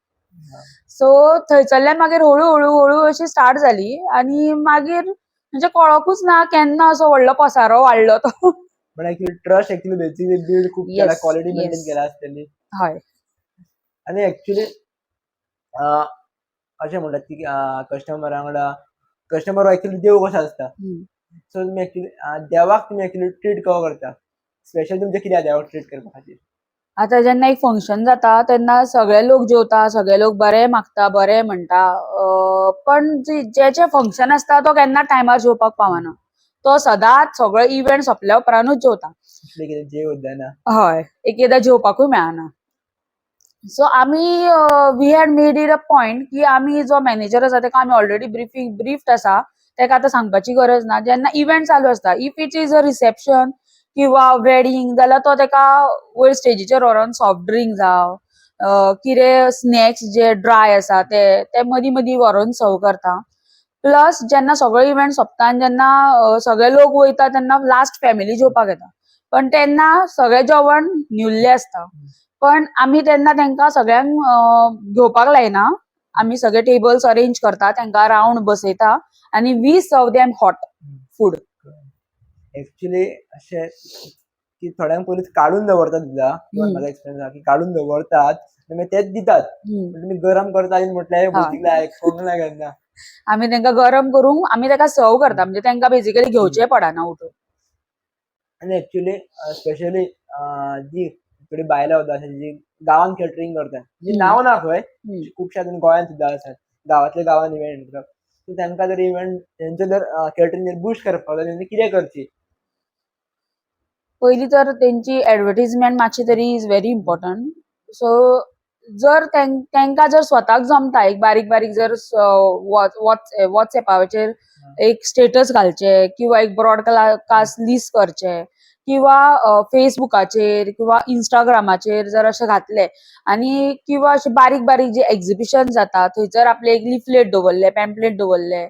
सो थंयसरल्यान मागीर हळू हळू हळू अशी स्टार्ट जाली आनी मागीर म्हणजे कळोकूच ना केन्ना असो व्हडलो पसारो वाडलो तो. पण actually trust actually basically build खूब केला, क्वालिटी मेंटेन केला आसतली. हय. आनी एक्चुअली अशें म्हणटात की कस्टमरा वांगडा, कस्टमर एक्चुअली देव कसो आसता. सो तुमी एक्चुअली देवाक तुमी एक्चुअली ट्रीट कसो करता? स्पेशल तुमचें कितें देवाक ट्रीट करपा खातीर? आतां जेन्ना एक फंक्शन जाता तेन्ना सगळे लोक जेवता, सगळे लोक बरें मागता, बरें म्हणटा, पण जेचें फंक्शन आसता तो केन्ना टायमार जेवपाक पावना. तो सदांच सगळो इव्हेंट सोंपल्या उपरांतूच जेवता. कितें जेव ना. हय, एक एकदां जेवपाकूय मेळना. सो आमी we had made it a point की आमी जो मॅनेजर आसा तेका आमी ऑलरेडी ब्रीफ्ड आसा, तेका आतां सांगपाची गरज ना. जेन्ना इव्हेंट चालू आसता, if it is a reception किंवा वेडींग जाल्यार तो तेका वयर स्टेजीचेर व्हरोन सॉफ्ट ड्रिंक जावं कितें स्नॅक्स जे ड्राय आसा ते ते मदीं मदीं व्हरोन सर्व करता. प्लस जेन्ना सगळो इव्हेंट सोंपता आनी जेन्ना सगळे लोक वयता तेन्ना लास्ट फॅमिली जेवपाक येता, पण तेन्ना सगळें जेवण न्युल्लें आसता. पण आमी तेन्ना तेंकां सगळ्यांक घेवपाक लायना. आमी सगळे टेबल्स अरेंज करता, तेंकां रावंड बसयता आनी we serve them hot food. Actually अशें की थोड्यांक पयलींच काडून दवरतात सुद्दां. म्हाजो एक्सपिरियन्स आहा की काडून दवरतात आनी मागीर तेच दितात. पण तुमी गरम करता म्हटल्यार भुतीक आयकोंक ना केन्ना. आमी तेंकां गरम करूंक आमी तेका सर्व करता, म्हणजे तेंकां बेजिकली घेवचें पडना उठून. आनी एक्चुली स्पेशली जी थोडी बायलां वता अशें जी गांवान केटरिंग करतात, जी नांव ना खंय, खुबशे आतां गोंयांत सुद्दां आसात गांवांतल्या गांवान इव्हेंट करप. सो तांकां जर इव्हेंट तेंचो जर केटरिंग जर बुस्ट करपाक जाय तेंणी कितें करची? पयलीं तर तेंची एडवर्टीजमेंट मातशी तरी is very important. सो जर तेंकां जर स्वताक जमता एक बारीक बारीक जर वॉट्सएपाचेर एक स्टेटस घालचे किंवा एक ब्रॉडकास्ट लिस्ट करचे किंवा फेसबुकाचेर किंवा इंस्टाग्रामाचेर जर अशें घातले आनी किंवा अशे बारीक बारीक जे एग्जिबिशन जाता थंयसर आपले एक लिफलेट दवरले, पॅम्पलेट दवरले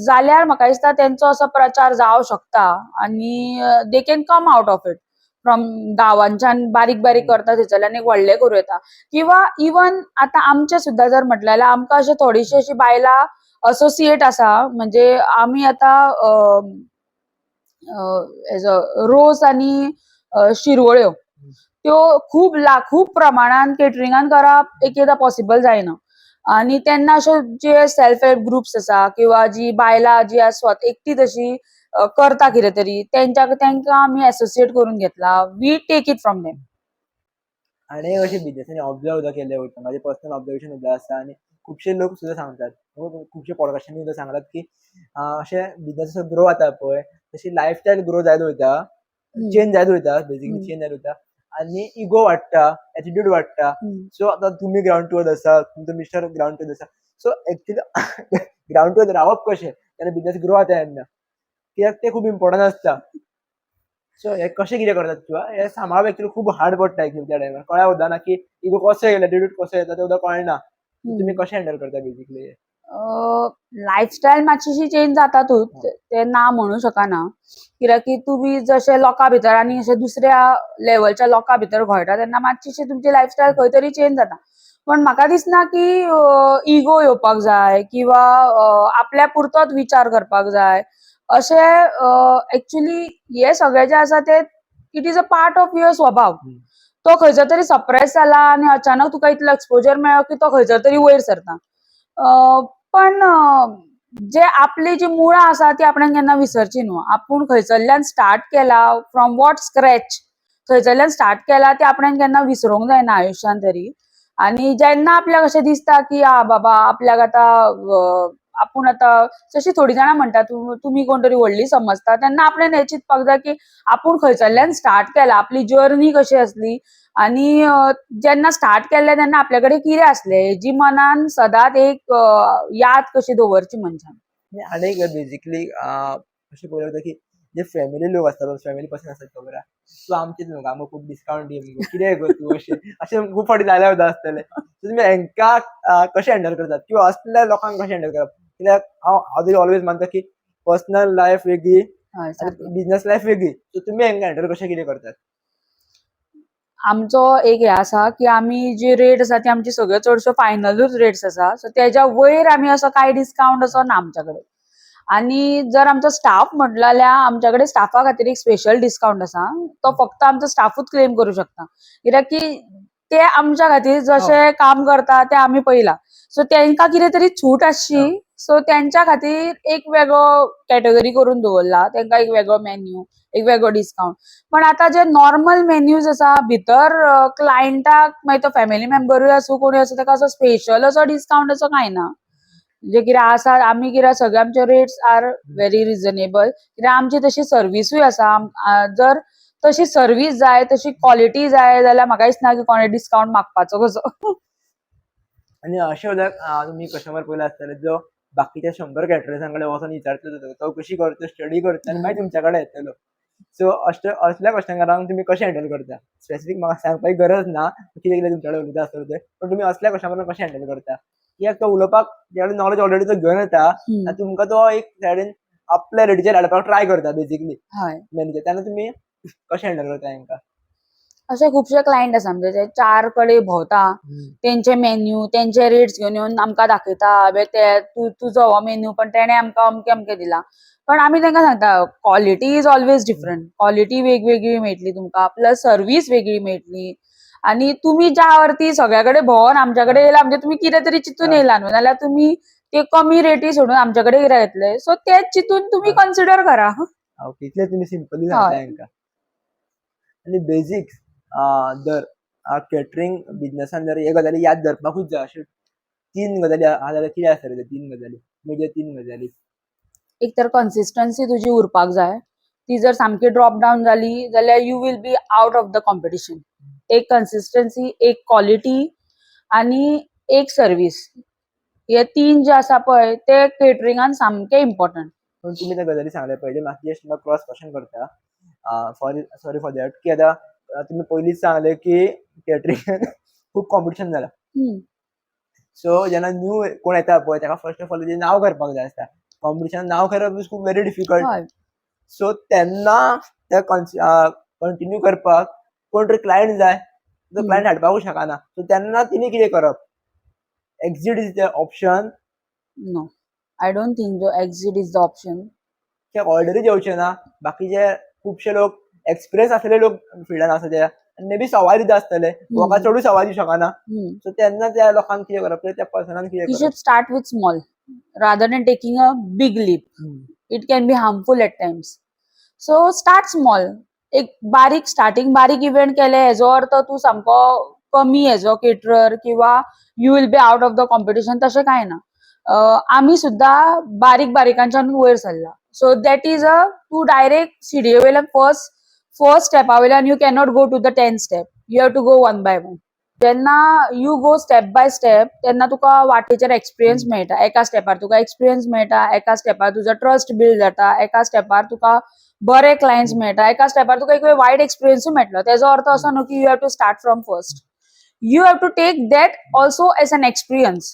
जाल्यार म्हाका दिसता तेंचो असो प्रचार जावं शकता आनी they can come out of it from गांवांच्यान बारीक बारीक करता थंयसरल्यान एक व्हडलें करूं येता. किंवा इवन आतां आमचें सुद्दां जर म्हटलें जाल्यार आमकां अशें थोडीशी अशी बायलां असोसिएट आसा, म्हणजे आमी आतां एज अ रोस आनी शिरवळ्यो त्यो खूब खूब प्रमाणान केटरिंगान करप एक एकदां पॉसिबल जायना आनी तेन्ना अशे जे सेल्फ हेल्प ग्रुप्स आसा किंवा जी बायलां जी आसा स्वता एकटी तशी करता कितें तरी, तेंकां आमी एसोसिएट करून घेतला. We take it from them. आनी अशें बिजनेसांनी ऑब्जर्व सुद्दां केल्लें वयता, म्हाजें पर्सनल ऑब्जर्वेशन सुद्दां आसा आनी खुबशे लोक सुद्दां सांगतात, खुबशे पॉडकास्टांनी सुद्दां सांगलात की अशें बिजनेस ग्रो जाता पळय तशी लायफस्टायल ग्रो जायत वयता, चेंज जायत वयता, बेजिकली चेंज जायत वयता आनी इगो वाडटा, एटिट्यूड वाडटा. सो आतां तुमी ग्रावंड टू अर्थ आसा, तुमचो मिस्टर ग्रावंड टू अर्थ आसा. So actually ground to earth रावप कशें जेन्ना बिजनेस ग्रो जाता तेन्ना, कित्याक तें खूब इम्पोर्टंट आसता. सो हें कशें कितें करतात किंवा हें सांबाळप एक्चुली खूब हार्ड पडटा. एक्चुली त्या टायमार कळ्ळ्या सुद्दां ना की इगो कसो येयला, एटिट्यूड कसो येता तें सुद्दां कळना. तुमी कशें हँडल करता बेजिकली? लायफस्टायल मातशीशी चेंज जातातूच, ते ना म्हणू शकना, कित्याक की तुमी जशे लोकां भितर आनी अशे दुसऱ्या लेवलच्या लोकां भितर घोळटा तेन्ना मातशीशी तुमची लायफस्टायल खंय तरी चेंज जाता. पण म्हाका दिसना की इगो येवपाक जाय किंवा आपल्या पुरतोच विचार करपाक जाय अशें. एक्चुली हे सगळें जें आसा तें it is a part of your स्वभाव. तो खंयचो तरी सप्रेस जाला आनी अचानक तुका इतलो एक्सपोजर मेळ्ळो की तो खंयसर तरी वयर सरता. पण जे आपली जी मुळां आसा ती आपणाक केन्ना विसरची न्हू. आपूण खंयसरल्यान स्टार्ट केला, फ्रॉम what scratch खंयसरल्यान स्टार्ट केला ते आपणाक केन्ना विसरूंक जायना आयुश्यान तरी. आनी जेन्ना आपल्याक अशें दिसता की आ बाबा आपल्याक आतां आपूण आतां जशी थोडीं जाणां म्हणटा तुमी कोण तरी व्हडली समजता, तेन्ना आपणें हें चिंतपाक जाय की आपूण खंयसरल्यान स्टार्ट केला, आपली जर्नी कशी आसली आनी जेन्ना स्टार्ट केल्लें तेन्ना आपल्या कडेन कितें आसलें हेजी मनान सदांच एक याद कशी दवरची मनशान. आनी एक बेजिकली अशें पळोवंक वता की जे फॅमिली लोक आसता, फॅमिली पर्सन आसतात, खबर आहा, तूं आमचेच मुगो, आमकां खूब डिस्कावंट दी मुगो, कितें गो तूं, अशें अशें खूब फावटी जाल्या सुद्दां आसतलें. तुमी हेंकां कशें हँडल करतात किंवा असल्या लोकांक कशें हँडल करप? कित्याक हांव तरी ऑलवेज मानता की पर्सनल लायफ वेगळी आनी बिजनेस लायफ वेगळी. सो तुमी हेंकां हँडल कशें कितें करतात? आमचो एक हें आसा की आमी जी रेट आसा ती आमची सगळ्यो चडश्यो फायनलूच रेट्स आसा. सो तेज्या वयर आमी असो कांय डिस्कावंट असो ना आमच्या कडेन. आनी जर आमचो स्टाफ म्हटलो जाल्यार आमच्या कडेन स्टाफा खातीर एक स्पेशल डिस्कावंट आसा, तो फक्त आमचो स्टाफूच क्लेम करूं शकता, कित्याक की ते आमच्या खातीर जशें काम करता ते आमी पळयला. सो तेंकां कितें तरी छूट आसची, सो तेंच्या खातीर एक वेगळो कॅटेगरी करून दवरला, तेंकां एक वेगळो मेन्यू, एक वेगळो डिस्कावंट. पण आतां जे नॉर्मल मेन्यूज आसा भितर क्लायंटाक, मागीर तो फॅमिली मेंबरूय आसूं कोणूय आसूं, ताका असो स्पेशल असो डिस्कावंट असो कांय ना. म्हणजे कितें आसा आमी कितें सगळे आमचे रेट्स आर व्हेरी रिजनेबल, कित्याक आमची तशी सर्विसूय आसा. जर तशी सर्वीस जाय, तशी क्वॉलिटी जाय जाल्यार म्हाका दिसना की कोणे डिस्कावंट मागपाचो कसो. आनी अशें सुद्दां तुमी कस्टमर पयले आसतले जो बाकीच्या 100 कॅटरर्सां कडेन वचोन विचारतलो, चवकशी करता, स्टडी करता आनी मागीर तुमच्या कडेन येतलो. सो असल्या कस्टमरांक तुमी कशें हँडल करता? स्पेसिफीक म्हाका सांगपाची गरज ना कितें कितें तुमच्या कडेन उलयता आसतलो ते, पण तुमी असल्या कस्टमरांक कशें हँडल करता? कित्याक तो उलोवपाक तेजे नॉलेज ऑलरेडी तो घेवन येता आनी तुमकां तो एक सायडीन आपल्या रेटीचेर हाडपाक ट्राय करता बेसिकली मॅनेजर. तेन्ना तुमी कशें हँडल करता हेंकां? अशे खुबशे क्लायंट आसा म्हणजे जे चार कडेन भोंवता, तेंचे मेन्यू, तेंचे रेट्स घेवन येवन आमकां दाखयता, अबे ते तूं तुजो हो मेन्यू, पण तेणे आमकां अमकें अमकें दिलां. पण आमी तांकां सांगता, quality is always different. Quality वेगवेगळी मेळटली तुमकां, प्लस सर्वीस वेगळी मेळटली. आनी तुमी ज्या वरती सगळ्या कडेन भोंवन आमच्या कडेन येयला म्हणजे तुमी कितें तरी चिंतून येयला न्हू, नाल्यार तुमी ते कमी रेटी सोडून आमच्या कडेन कित्याक येतले? सो तेच चिंतून तुमी कन्सिडर करा. ओके, इतलें तुमी सिंपली सांगता हेंकां. आनी बेजीक दर कॅटरींग बिजनसान जर हे गजाली याद धरपाकूच जाय अश्यो तीन गजाली आहा जाल्यार कितें आसतले ते तीन गजाली, मेजर तीन गजाली? एक तर कन्सिस्टन्सी तुजी उरपाक जाय. ती जर सामकी ड्रॉप डावन जाली जाल्यार you will be out of the competition. एक कन्सिस्टन्सी, एक क्वॉलिटी आनी एक सर्वीस, हे तीन जे आसा पळय ते केटरिंगान सामके इम्पॉर्टंट. पूण तुमी त्या गजाली सांगले पयलीं म्हाका जस्ट तुमकां क्रॉस क्वेश्चन करता, सॉरी फॉर that, की आतां तुमी पयलींच सांगलें की कॅटरिंगान खूब कॉम्पिटिशन जालां. सो जेन्ना न्यू कोण येता पळय ताका फर्स्ट ऑफ ऑल तेजें नांव करपाक जाय आसता. कॉम्पिटिशन नांव करप is खूब वेरी डिफिकल्ट. सो तेन्ना ते कंटिन्यू करपाक कोण तरी क्लायंट जाय, तो क्लायंट हाडपाकूच शकना. सो तेन्ना तिणी कितें करप? Exit is the option? No, I don't think the exit is the option. कित्याक ऑर्डरूच येवचे ना, बाकीचे खुबशे लोक एक्सपिरियन्स आसलेले लोक फिल्डान आसा ते आनी मे बी सवाय दिता आसतले, म्हाका चडूय सवाय दिवंक शकना. सो तेन्ना त्या लोकांक कितें करप, त्या पर्सनान कितें You करप? Should start with small rather than taking a big leap. It can be harmful at times, so start small. एक बारीक स्टार्टिंग, बारीक इव्हेंट केले हेजो अर्थ तूं सामको कमी हेजो केटरर किंवा you will be out of the competition, तशें कांय ना. आमी सुद्दां बारीक बारीकांच्यान वयर सरला. सो that is a तूं डायरेक्ट सिडये वयल्यान फर्स्ट फर्स्ट स्टेपा वयल्यान you cannot go to the 10 step, you have to go one by one. जेन्ना you go step by step, तेन्ना तुका वाटेचेर एक्सपिरियन्स मेळटा. एका स्टेपार तुका एक्सपिरियन्स मेळटा, एका स्टेपार तुजो ट्रस्ट बिल्ड जाता, एका स्टेपार तुका बरे क्लायंट्स मेळटा, एका स्टेपार तुका एक वेळ वायट एक्सपिरियन्सूय मेळटलो. तेजो अर्थ असो न्हू की you have to start from first. You have to take that also as an experience.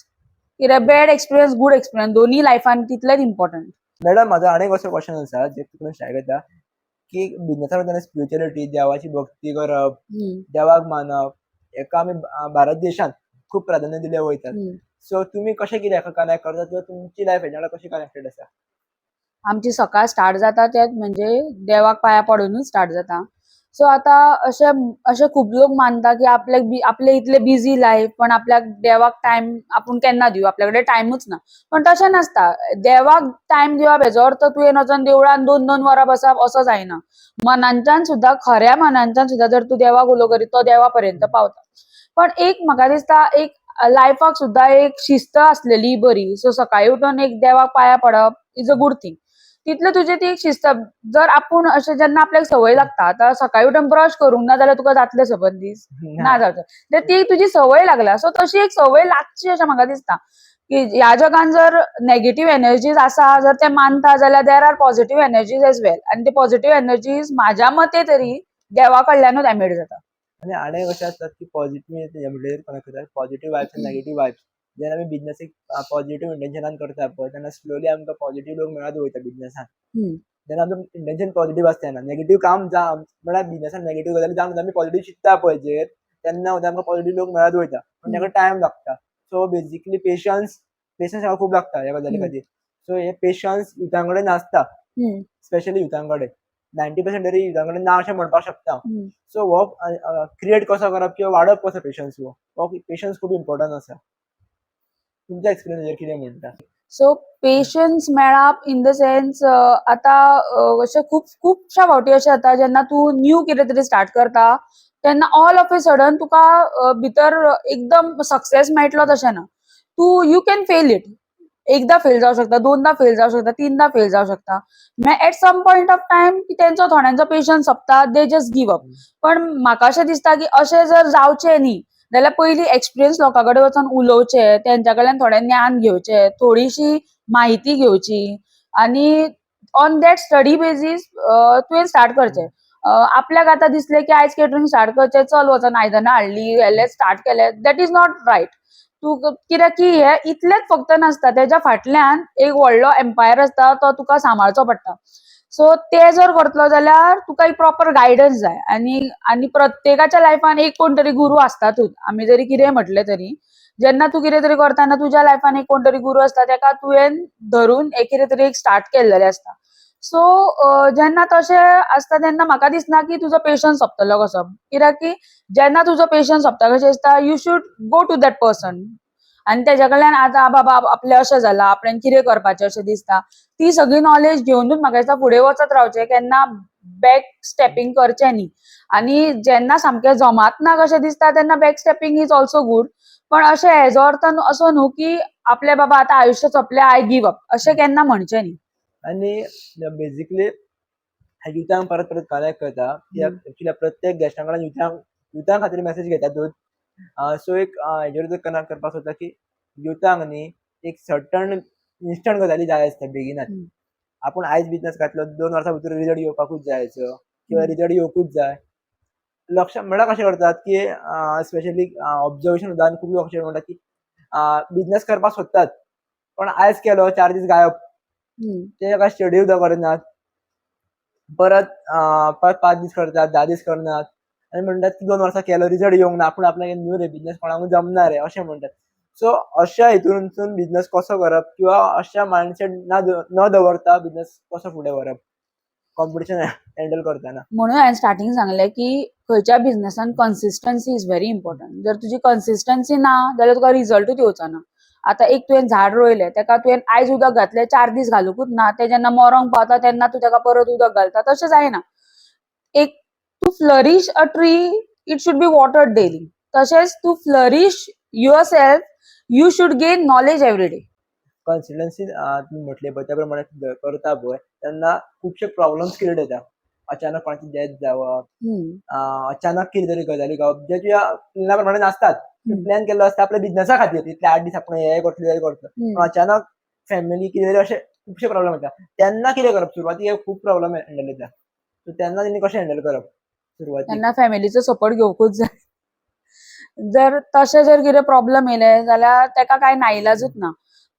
कित्याक बॅड एक्सपिरियन्स, गूड एक्सपिरियन्स दोन्ही लायफान तितलेच इम्पॉर्टंट. मॅडम, म्हाजो आनीक असो क्वेश्चन आसा जे तुका स्टार्ट करता की बिजनेसा वयताना स्पिरिच्युअलिटी, देवाची भक्ती करप, देवाक मानप हेका आमी भारत देशांत खूब प्राधान्य दिले वयतात. सो तुमी कशें कितें हेका कनेक्ट करता किंवा तुमची लायफ हेच्या वांगडा कशी कनेक्टेड आसा? आमची सकाळ स्टार्ट जाता तेच म्हणजे देवाक पांया पडुनूच स्टार्ट जाता. सो आतां अशें अशें खूब लोक मानता की आपल्याक आपले इतले बिजी लायफ, पण आपल्याक देवाक टायम आपूण केन्ना दिवं, आपल्या कडेन टायमूच ना. पण तशें नासता. देवाक टायम दिवप हेजो अर्थ तुवें वचोन देवळान दोन दोन वरां बसप असो जायना. मनांच्यान सुद्दां, खऱ्या मनांच्यान सुद्दां जर तूं देवाक उलो करीत, तो देवा पर्यंत पावता. पण एक म्हाका दिसता, एक लायफाक सुद्दां एक शिस्त आसलेली बरी. सो सकाळी उठून एक देवाक पांया पडप is a good thing. तितले तुजी ती एक शिस्त जर आपूण अशें जेन्ना आपल्याक संवय लागता, आतां सकाळी उठून ब्रश करूंक ना जाल्यार तुका जातलें सबंद दीस? ना जावचें. तर ती तुजी संवय लागल्या. सो तशी एक संवय लागची अशें म्हाका दिसता की ह्या जगान जर नेगेटीव एनर्जीज आसा जर ते मानता जाल्यार there are positive energies as well. आनी ते पॉझिटिव्ह एनर्जीज म्हाज्या मते तरी देवा कडल्यानूच एमिट जाता. आनी आनी अशें आसतात की पॉझिटिव्ह म्हणल्यार कनेक्ट करतात पॉझिटिव्ह वायब्स आनी नेगेटिव्ह वायब्स. जेन्ना आमी बिजनसीक पॉझिटिव्ह इंटेन्शनान करता पळय तेन्ना स्लोली आमकां पॉझिटिव्ह लोक मेळत वयता बिजनसान. जेन्ना आमचें इंटेन्शन पॉझिटिव्ह आसता तेन्ना नेगेटिव्ह काम जावं म्हळ्यार बिजनसान नेगेटिव्ह गजाली जावन आमी पॉझिटिव्ह चिंतता पळय जेर, तेन्ना सुद्दां आमकां पॉझिटिव्ह लोक मेळत वयता, पूण ताका टायम लागता. सो बेजिकली पेशन्स, पेशन्स हाका खूब लागता ह्या गजाली खातीर. सो हे पेशन्स युथां कडेन नासता, स्पेशली युथां कडेन, 90% तरी युथां कडेन ना अशें म्हणपाक शकता हांव. सो हो क्रिएट कसो करप किंवा वाडप कसो पेशन्स, हो पेशन्स खूब इम्पॉर्टंट आसा. तुमच्या एक्सपिरियन्साचेर कितें म्हणटा? सो पेशन्स मेळप इन the sense, आतां अशें खूब खुबश्या फावटी अशें जाता, जेन्ना तूं न्यू कितें तरी स्टार्ट करता तेन्ना ऑल ऑफ ए सडन तुका भितर एकदम सक्सेस मेळटलो तशें ना. तूं you can fail it. एकदां फेल जावं शकता, दोनदा फेल जावं शकता, तीनदा फेल जावं शकता. मागीर at some point of time की तेंचो थोड्यांचो पेशन्स सोंपता, they just give up. पण म्हाका अशें दिसता की अशें जर जावचें न्ही जाल्यार पयलीं एक्सपिरियन्स लोकां कडेन वचोन उलोवचें, तेंच्या कडल्यान थोडें ज्ञान घेवचें, थोडीशी म्हायती घेवची आनी ऑन that study basis तुवें स्टार्ट करचें. आपल्याक आतां दिसलें की आयज केटरिंग स्टार्ट करचें, चल वचोन आयदनां हाडली, व्हेलें, स्टार्ट केलें, that is not right. तूं कित्याक की हें इतलेंच फक्त नासता, तेज्या फाटल्यान एक व्हडलो एम्पायर आसता, तो तुका सांबाळचो पडटा. सो ते जर करतलो जाल्यार तुका एक प्रॉपर गायडन्स जाय आनी प्रत्येकाच्या लायफान एक कोण तरी गुरू आसतातूच. आमी जरी कितेंय म्हटलें तरी जेन्ना तूं कितें तरी करतना तुज्या लायफान एक कोण तरी गुरू आसता, तेका तुवें धरून एक कितें तरी एक स्टार्ट केल्लेलें आसता. सो जेन्ना तशें आसता तेन्ना म्हाका दिसना की तुजो पेशन्स सोंपतलो कसो, कित्याक की जेन्ना तुजो पेशन्स सोंपता कशें दिसता, you should go to that person आनी तेज्या कडल्यान आतां बाबा आपलें अशें जालां, आपणें कितें करपाचें अशें दिसता, ती सगळी नॉलेज घेवनूच म्हाका दिसता फुडें वचत रावचें, केन्ना बॅक स्टेपींग करचें न्ही. आनी जेन्ना सामकें जमात ना कशें दिसता तेन्ना back stepping is also good. पण अशें हेजो अर्थ असो न्हू की आपलें बाबा आतां आयुश्य सोंपलें, I give up, अशें केन्ना म्हणचें न्ही. आनी बेजिकली युथांक परत परत कनेक्ट करता कित्याक एक्चुअली प्रत्येक गेस्टां कडेन युथां खातीर मॅसेज घेतात. सो एक हेजेर कनेक्ट करपाक सोदता की युथांक न्ही एक सर्टन इन्स्टंट गजाली जाय आसता बेगिनात. आपूण आयज बिजनस घातलो, 2 वर्सां भितर रिजल्ट येवपाकूच जाय असो किंवा रिजल्ट येवकूच जाय. लक्ष म्हळ्यार कशें करतात की स्पेशली ऑब्जर्वेशन सुद्दां खूब लोक अशें म्हणटात की बिजनस करपाक सोदतात पण आयज केलो, 4 दीस गायब. ते काय स्टडी सुद्दां करनात. परत परत 5 दीस करतात, 10 दीस करनात आनी म्हणटात की 2 वर्सां केलो, रिजल्ट येवंक ना, आपूण आपल्याक न्हू रे, बिजनस कोणाकूच जमना रे अशें म्हणटात. सो अशा हितूनसून बिजनस कसो करप किंवा अशा मायंडसेट ना न दवरता बिजनस कसो फुडें व्हरप कॉम्पिटिशन हँडल करतना? म्हणून हांवें स्टार्टींग सांगलें की खंयच्या बिझनसान consistency is very important. जर तुजी कन्सिस्टन्सी ना जाल्यार तुका रिजल्टूच येवचो ना. आतां एक तुवें झाड रोयलें, तेका तुवें आयज उदक घातलें, 4 दीस घालुकूच ना, तें जेन्ना मरोंक पावता तेन्ना तूं तेका परत उदक घालता, तशें जायना. एक to flourish a tree, it should be watered daily. तशेंच to flourish yourself, you should gain knowledge every day. Consistency तुमी म्हटली पळय, त्या प्रमाणे करता पळय तेन्ना खुबशे प्रॉब्लम्स क्रिएट जाता. अचानक कोणाची डेथ जावप, अचानक कितें तरी गजाली जावप जे तुज्या प्लॅना प्रमाणे नासतात. प्लॅन केल्लो आसता आपल्या बिजनसा खातीर, इतले 8 दीस आपण हे करतले, ते करतले, पण अचानक फॅमिली कितें तरी अशे खुबशे प्रॉब्लम येता. तेन्ना कितें करप? सुरवातीक खूब प्रॉब्लम हँडल येता, सो तेन्ना तेणी कशें हँडल करप सुरवातीक? तेन्ना फॅमिलीचो सपोर्ट घेवकूच जाय. जर तशें जर कितें प्रॉब्लम येयले जाल्यार तेका कांय नाइलाजूच ना.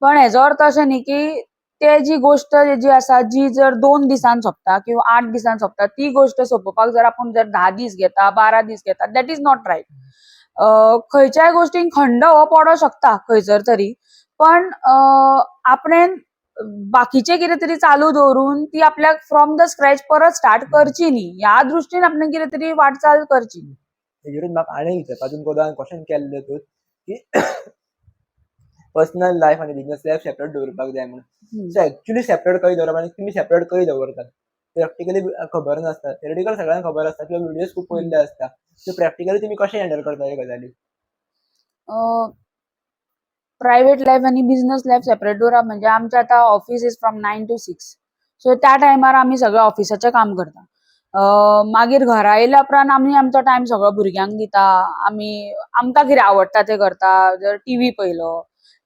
पण हेजो अर्थ अशें न्ही की ते जी गोश्ट जी आसा, जी जर 2 दिसान सोंपता किंवा 8 दिसान सोंपता, ती गोश्ट सोंपोवपाक जर आपूण जर 10 दीस घेता, 12 दीस घेता, that is not right. खंयच्याय गोश्टीक खंड हो पडों शकता खंयसर तरी, पण आपणें बाकीचें कितें तरी चालू दवरून ती आपल्याक फ्रॉम the scratch परत स्टार्ट करची न्ही ह्या दृश्टीन आपणें कितें तरी वाटचाल करची. हेजेरूच म्हाका आनी विचारपा, तुमकां क्वेश्चन केल्लें तूं की पर्सनल लायफ आनी बिजनस लायफ सेपरेट दवरपाक जाय म्हणून. सो एक्चुअली सेपरेट खंय दवरप आनी तुमी सेपरेट खंय दवरतात, प्रॅक्टिकली खबर नासता. थेरटिकल सगळ्यांक खबर आसता किंवा व्हिडियोज खूब पळयल्ले आसता. सो प्रॅक्टिकली तुमी कशें हँडल करता ह्यो गजाली? प्रायवेट लायफ आनी बिझनस लायफ सेपरेट दवरप म्हणजे आमचें आतां office is from 9 to 6, so त्या टायमार आमी सगळें ऑफिसाचें काम करता. मागीर घरा येयल्या उपरांत आमी आमचो टायम सगळो भुरग्यांक दिता. आमी आमकां कितें आवडटा तें करता. जर टिवी पयलो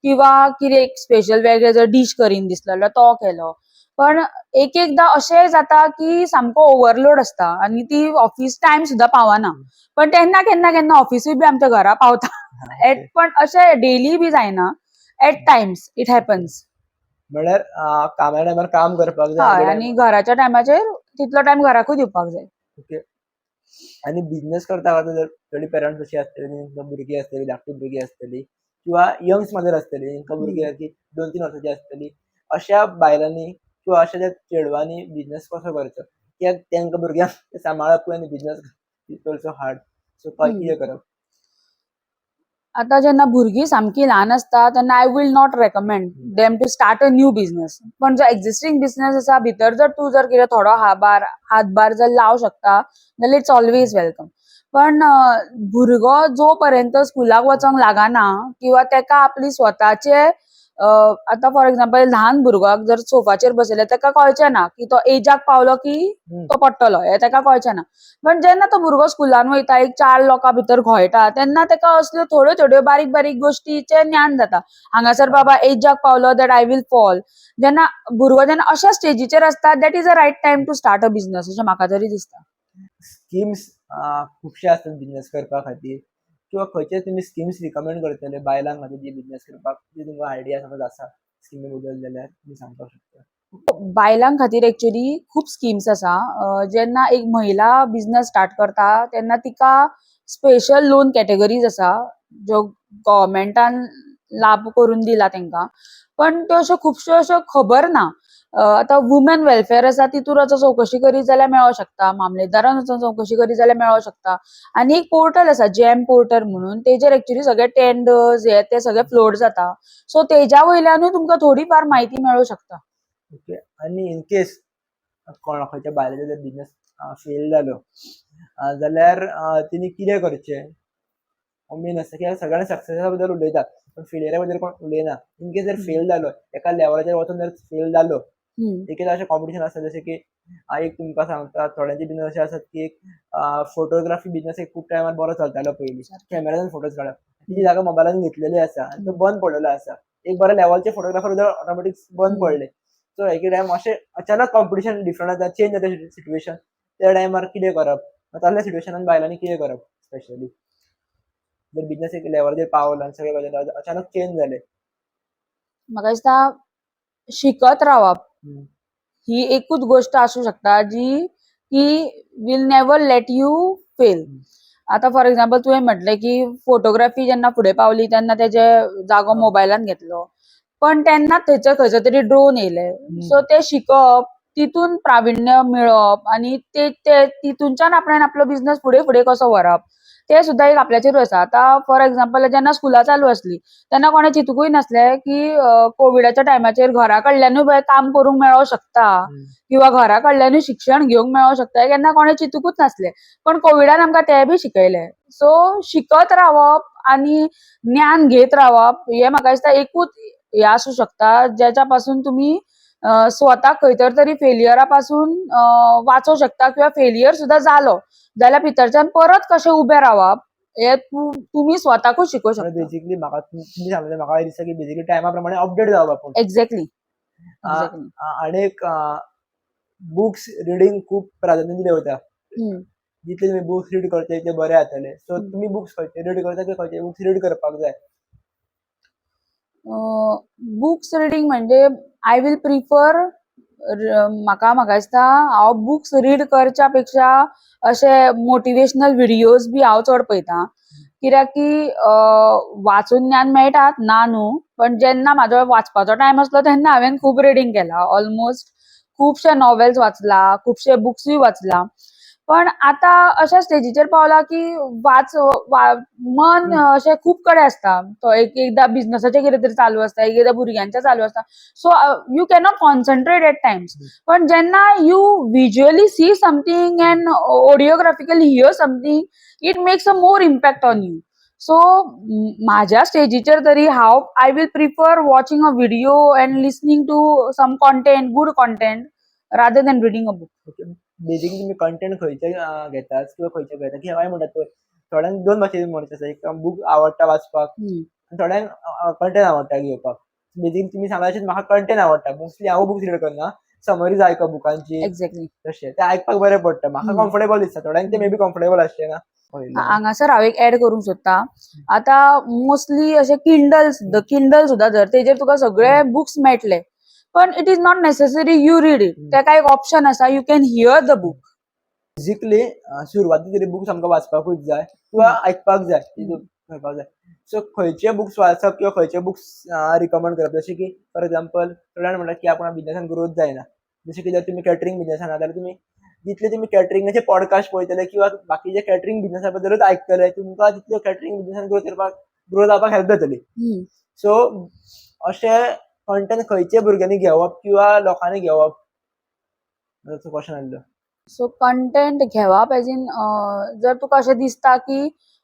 किंवा कितें एक स्पेशल वेगळें जर डीश करीन दिसलो जाल्यार तो केलो. पण एक एकदां अशेंय जाता की सामको ओवरलोड आसता आनी ती ऑफिस टायम सुद्दां पावना, पण तेन्ना केन्ना केन्ना ऑफिसूय बी आमच्या घरा पावता एट, पण अशें डेली बी जायना, at times it happens. म्हळ्यार कामा टायमार काम करपाक जाय. हय, आनी घराच्या टायमाचेर तितलो टायम घराकूय दिवपाक जाय. ओके, आनी बिझनेस करता करता जर थोडी पेरंट्स अशी आसतली तांकां भुरगीं आसतली, धाकटी भुरगीं आसतली किंवा यंग मदर आसतली, तांकां भुरगीं की 2-3 वर्सांची आसतली, अशा बायलांनी किंवा अशा त्या चेडवांनी बिझनेस कसो करचो? कित्याक तांकां भुरग्यांक सांबाळपूय आनी business is also hard, so कितें करप? आतां जेन्ना भुरगीं सामकी ल्हान आसता तेन्ना I will not recommend them to start a new business. पण जो एक्झिस्टींग बिझनेस आसा, भितर जर तूं जर कितें थोडो हाबार हातभार जर लावं शकता जाल्यार it's always welcome. पण भुरगो जो पर्यंत स्कुलाक वचोंक लागना किंवा तेका आपली स्वताचे आतां फॉर एग्जाम्पल, ल्हान भुरग्याक जर सोफाचेर बसयलें, ताका कळचें ना की तो एजाक पावलो की तो पडटलो, हें ताका कळचें ना. पण जेन्ना तो भुरगो स्कुलान वयता, एक चार लोकां भितर घोळटा, तेन्ना ताका असल्यो थोड्यो थोड्यो बारीक बारीक गोश्टीचें ज्ञान जाता. हांगासर बाबा एजाक पावलो that I will fall. जेन्ना भुरगो जेन्ना अशा स्टेजीचेर आसता, that is a right time to start a business, अशें म्हाका तरी दिसता. स्किम्स खुबशे आसतात बिझनेस करपा खातीर, किंवा खंयचे तुमी स्किम्स रिकमेंड करतले बायलां खातीर जी बिझनेस करपाक, जी तुमकां आयडिया समज आसा स्किमी बद्दल जाल्यार तुमी सांगपाक शकता? बायलां खातीर एक्चुअली खूब स्किम्स आसा. जेन्ना एक महिला बिझनेस स्टार्ट करता तेन्ना तिका स्पेशल लोन कॅटेगरीज आसा, ज्यो गव्हर्मेंटान लाभ करून दिला तांकां, पण त्यो अश्यो खुबश्यो अश्यो खबर ना. आतां वुमेन वेलफेअर आसा, तितूर वचोन चवकशी करीत जाल्यार मेळोंक शकता, मामलेदारान वचोन चवकशी करीत जाल्यार मेळोंक शकता. आनी एक पोर्टल आसा, जॅम पोर्टल म्हणून, तेजेर एक्चुअली सगळे टेंडर्स हे ते सगळे फ्लोट जाता, सो तेज्या वयल्यानूय तुमकां थोडी फार म्हायती मेळूंक शकता. ओके, आनी इन केस कोणा खंयच्या बायलेचो जर बिझनेस फेल जालो जाल्यार तिणी कितें करचें? मेन आसता की सगळ्यांनी सक्सेसा बद्दल उलयतात पण फेलियरा बद्दल कोण उलयना. इन केस जर फेल जालो, एका लेवलाचेर वचून जर फेल जालो, एक एकदां अशें कॉम्पिटिशन आसता, जशें की एक तुमकां सांगता, थोड्यांचे बिझनेस अशे आसात की एक फोटोग्राफी बिझनेस एक खूब टायमार बरो चलतालो पयलीं, कॅमेरान फोटोज काडप. ती जागा मोबायलान घेतलेली आसा आनी तो बंद पडलेलो आसा. एक बऱ्या लेवलचे फोटोग्राफर ऑटोमॅटीक बंद पडले. सो एक टायम अशें अचानक कॉम्पिटिशन डिफरंट जाता, चेंज जाता सिट्युएशन, त्या टायमार कितें करप? तसल्या सिट्युएशनान बायलांनी कितें करप? स्पेशली जर बिझनेस एक लेवलाचेर पावलो आनी सगळें गजाली अचानक चेंज जाले. म्हाका दिसता शिकत रावप ही एकूच गोश्ट आसूं शकता जी की will never let you fail. आतां फॉर एग्जाम्पल, तुवें म्हटलें की फोटोग्राफी जेन्ना फुडें पावली तेन्ना तेजे जागो मोबायलान घेतलो, पण तेन्ना थंयसर खंयसर तरी ड्रोन येयले. सो ते शिकप, तितून प्राविण्य मेळप आनी ते ते तितूनच्यान आपणान आपलो बिझनस फुडें फुडें कसो व्हरप ते सुद्दां एक आपल्याचेरूच आसा. आतां फॉर एग्जाम्पल, जेन्ना स्कुलां चालू आसली तेन्ना कोणें चिंतुकूय नासलें की कोविडाच्या टायमाचेर घरा कडल्यानूय बाय काम करूंक मेळोंक शकता किंवा घरा कडल्यानूय शिक्षण घेवंक मेळोंक शकता, हें केन्ना कोणें चिंतुकूच नासलें. पण कोविडान आमकां तें बी शिकयलें. सो शिकत रावप आनी ज्ञान घेत रावप हें म्हाका दिसता एकूच हें आसूं शकता, जेच्या पासून तुमी स्वताक खंयतर तरी फेलियरा पासून वाचोंक शकता, किंवा फेलियर सुद्दां जालो जाल्यार भितरच्यान परत कशें उबें रावप हें तुमी स्वताकूच शिकोवंक शकता. बेसिकली म्हाका तुमी सांगलें, म्हाका दिसता की बेसिकली टायमा प्रमाणे अपडेट जावप आपूण. एक्झॅक्टली. आनी एक बुक्स रिडींग खूब प्राधान्य दिलें वता. जितले तुमी बुक्स रीड करतले तितले बरें जातले. सो तुमी बुक्स खंयचे रीड करता किंवा खंयचे बुक्स रीड करपाक जाय? बुक्स रिडींग म्हणजे I will prefer, म्हाका दिसता हांव बुक्स रीड करच्या पेक्षा अशे मोटिवेशनल विडियोज बी हांव चड पळयता, कित्याक की वाचून ज्ञान मेळटात, ना न्हू, पण जेन्ना म्हाजो वाचपाचो टायम आसलो तेन्ना हांवें खूब रिडींग केलां. ऑलमोस्ट खुबशे नॉवेल्स वाचला, खुबशे बुक्सूय वाचला. पण आतां अशा स्टेजीचेर पावला की वाच वा मन अशें खूब कडेन आसता. तो एक एकदां बिझनसाचें कितें तरी चालू आसता, एक एकदां भुरग्यांचें चालू आसता, so you cannot concentrate at times. पण जेन्ना you visually see something and audiographically hear something, it makes a more impact on you. So म्हाज्या स्टेजीचेर तरी हांव I will prefer watching a video and listening to some content, good content, rather than reading a book. Okay, basically तुमी content खंयचे घेतात किंवा खंयचे घेतात की हांवें म्हणटात पळय, थोड्यांक दोन भाशेन म्हणचे आसा, एक बूक आवडटा वाचपाक आनी थोड्यांक कंटेंट आवडटा घेवपाक. बेसिकली तुमी सांगला तशें म्हाका कंटेंट आवडटा. मोस्टली हांव बुक्स रीड करना, समरीज आयकप बुकांची. तशें ते आयकपाक बरें पडटा म्हाका, कम्फर्टेबल दिसता. थोड्यांक ते मे बी कम्फर्टेबल आसचें ना. हांगासर हांव एक एड करूंक सोदता. आतां मोस्टली अशे किंडल सुद्दां, किंडल सुद्दां धर, तेजेर तुका सगळे बुक्स मेळटले, पण it is not necessary you read it. तेका एक ऑप्शन आसा, you can hear the book. Basically सुरवातीक तरी बुक्स आमकां वाचपाकूच जाय किंवा आयकपाक जाय, करपाक जाय. सो खंयचे बुक्स वाचप किंवा खंयचे बुक्स रिकमेंड करप? जशें की फॉर एग्जाम्पल, थोड्यांक म्हणटा की आपण बिजनेसान ग्रोथ जायना. जशें की जर तुमी कॅटरींग बिजनेसान आहा जाल्यार तुमी जितले तुमी कॅटरिंगाचे पॉडकास्ट पळयतले किंवा बाकीचे कॅटरींग बिजनेसा बद्दलूच आयकतले, तुमकां तितलो कॅटरींग बिजनेसान ग्रोथ करपाक, ग्रो जावपाक हेल्प जातली. सो अशे कंटेंट खंयचे भुरग्यांनी घेवप किंवा लोकांनी घेवप, क्वेश्चन आसलो. सो कंटेंट घेवप एज इन, जर तुका अशें दिसता की